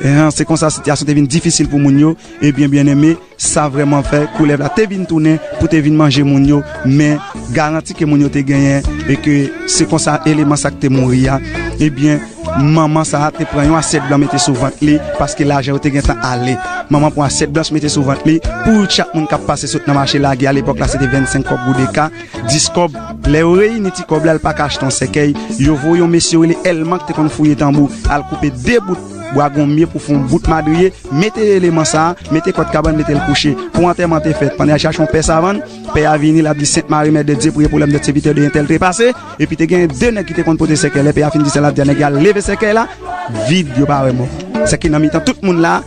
Ehan, se konsa sitiyasyon te vin difisil pou moun yo. Ebyen, byeneme, sa vrèman fè koulèv la te vin tounen pou te vin manje moun yo, men garanti ke moun yo te genyen, e ke se konsa eleman sa k te mouri a, ebyen, manman sa a te pran yon asyèt blan mete sou vant li, paske lajan yo te gentan ale. Manman pran asyèt blanch mete sou vant li, pou chak moun k ap pase sot nan mache lage a, lepòk la se te vennsenk kòb goude ka, dis kòb. Lè yo reyini ti kòb la, l pa ka achte yon sèkèy. Yo voye yon mesye yo rele Èlman ki te konn fouye tanbou, al koupe de bout bwa gonmye pou fè yon bout madriye, mete eleman sa a, mete kòd kabann, mete l kouche. Pou antèman te fèt, pandan y al chache yon pè savann, pè a vini, l ap di, Sent Mari, Mè de Dye, priye pou lè m dèt sèvitè de entèl trepase. Epi te gen de nèg ki te konn pote sèkèy. Lè pè a fin di sa, l ap di a nèg yo al leve sèkèy la, vid, yo pa wè mò. Sèke nan mitan tout moun la,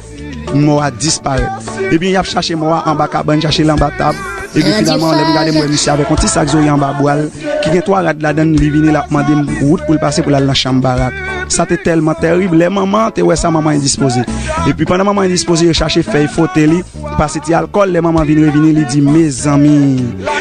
mò a disparèt. Ebyen, y ap chache mò a anba kabann, chache l anba tab. Ebyen, finalman, lè m gade, m wè misye avèk yon ti sak zòrye anba bra l, ki gen twa rad ladan l, li vini, l ap mande m wout pou l pase pou l al nan chanm barak. Sa te tèlman tèrib, lè manman an te wè sa, manman endispoze. Epi, pandan manman endispoze, yo chache fèy fwote li, pase ti alkòl, lè manman vin revini, li di, mezanmi,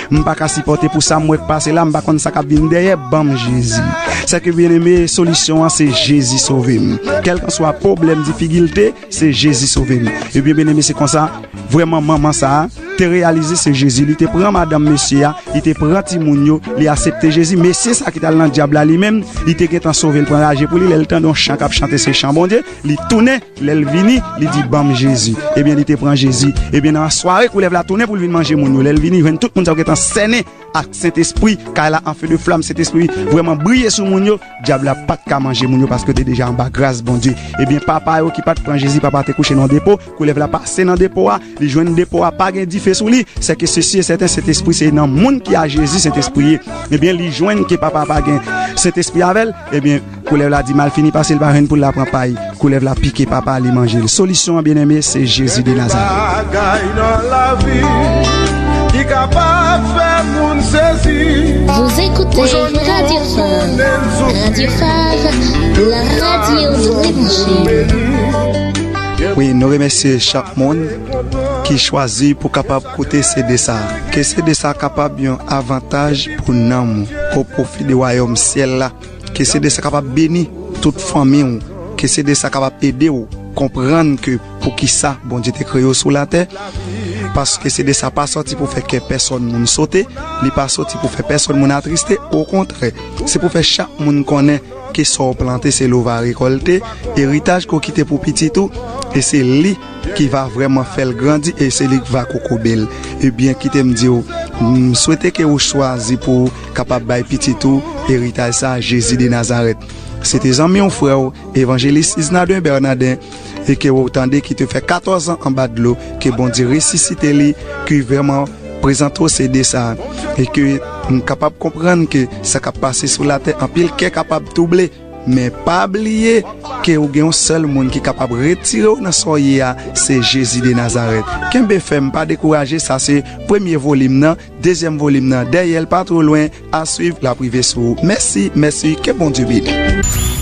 m pa ka sipòte pou sa m wè k pase la, m pa konn sa k ap vin dèyè, ban m Jezi. Sè ke byeneme, solisyon an se Jezi sove m. Kèlkanswa pwoblèm, difikilte, se Jezi sove m. Ebyen, byeneme, se konsa, vrèman, manman sa a te reyalize se Jezi. Li te pran madanm mesye a, li te pran timoun yo, li aksepte Jezi. Mesye sa ki t al nan dyab la, li menm, li te gentan sove l, pran raje pou li. Lè l tande yon chan k ap chante, se chan Bondye, li tounen, lè l vini, li di, ban m Jezi. Ebyen, li te pran Jezi. Ebyen, nan sware, koulèv la tounen pou l vin manje moun yo. Lè l vini, jwenn tout moun sa yo gentan sènen ak Sentespri, kay la an fe de flam, Sentespri vrèman briye sou moun yo, dyab la pa t ka manje moun yo paske yo te deja anba gras Bondye. Ebyen, papa yo ki pa t pran Jezi, papa te kouche nan depo, koulèv la pase nan depo a, li jwenn depo a pa gen dife sou li, sè ke sesi e sèten, Sentespri se nan moun ki a Jezi, Sentespri ye. Ebyen, li jwenn ke papa pa gen Sentespri avè l, ebyen, koulèv la di malfini pase l pa jwenn pou l la pran pay. Koulèv la pike papa li manje l. Solisyon an, byeneme, se Jezi de Nazarèt. Bagay nan lavi ki kapab fè moun sezi. Vous écoutez Radio Phare. Radio Phare, la radio de l'évangile. Wi, nou remèsye chak moun ki chwazi pou kapab koute C D sa. Ke C D sa kapab yon avantaj pou nanm ou, o pwofi de wayòm syèl la. Ke C D sa kapab beni tout fanmi w. Ke C D sa kapab ede w konprann ke poukisa Bondye te kreye w sou latè. Paske C D sa pa sòti pou fè kè pèsòn moun sote, li pa sòti pou fè pèsòn moun atriste, okontrè, se pou fè chak moun konnen ke sa w plante se li w va rekòlte, eritaj ke w kite pou pitit ou, e se li ki va vrèman fè l grandi, e se li ki va kokobe l. Ebyen, kite m di w, m swete ke ou chwazi pou ou kapab bay pitit ou eritaj sa a, Jezi de Nazarèt. Se te zanmi w, frè w, evanjelis Isnarden Bernardin, e ke ou tande ki te fè katòz an anba dlo, ke Bondye resisite li, ki vrèman prezante w C D sa a, e ke m kapab konprann ke sa k ap pase sou latè, anpil kè kapab touble, men pa bliye ke ou gen yon sèl moun ki kapab retire w nan sa w ye a, se Jezi de Nazarèt. Kenbe fèm, pa dekouraje, sa se premye volim nan, dezyèm volim nan dèyè l pa twò lwen, a swiv, l ap rive sou ou. Mèsi, mèsi, ke Bondye beni.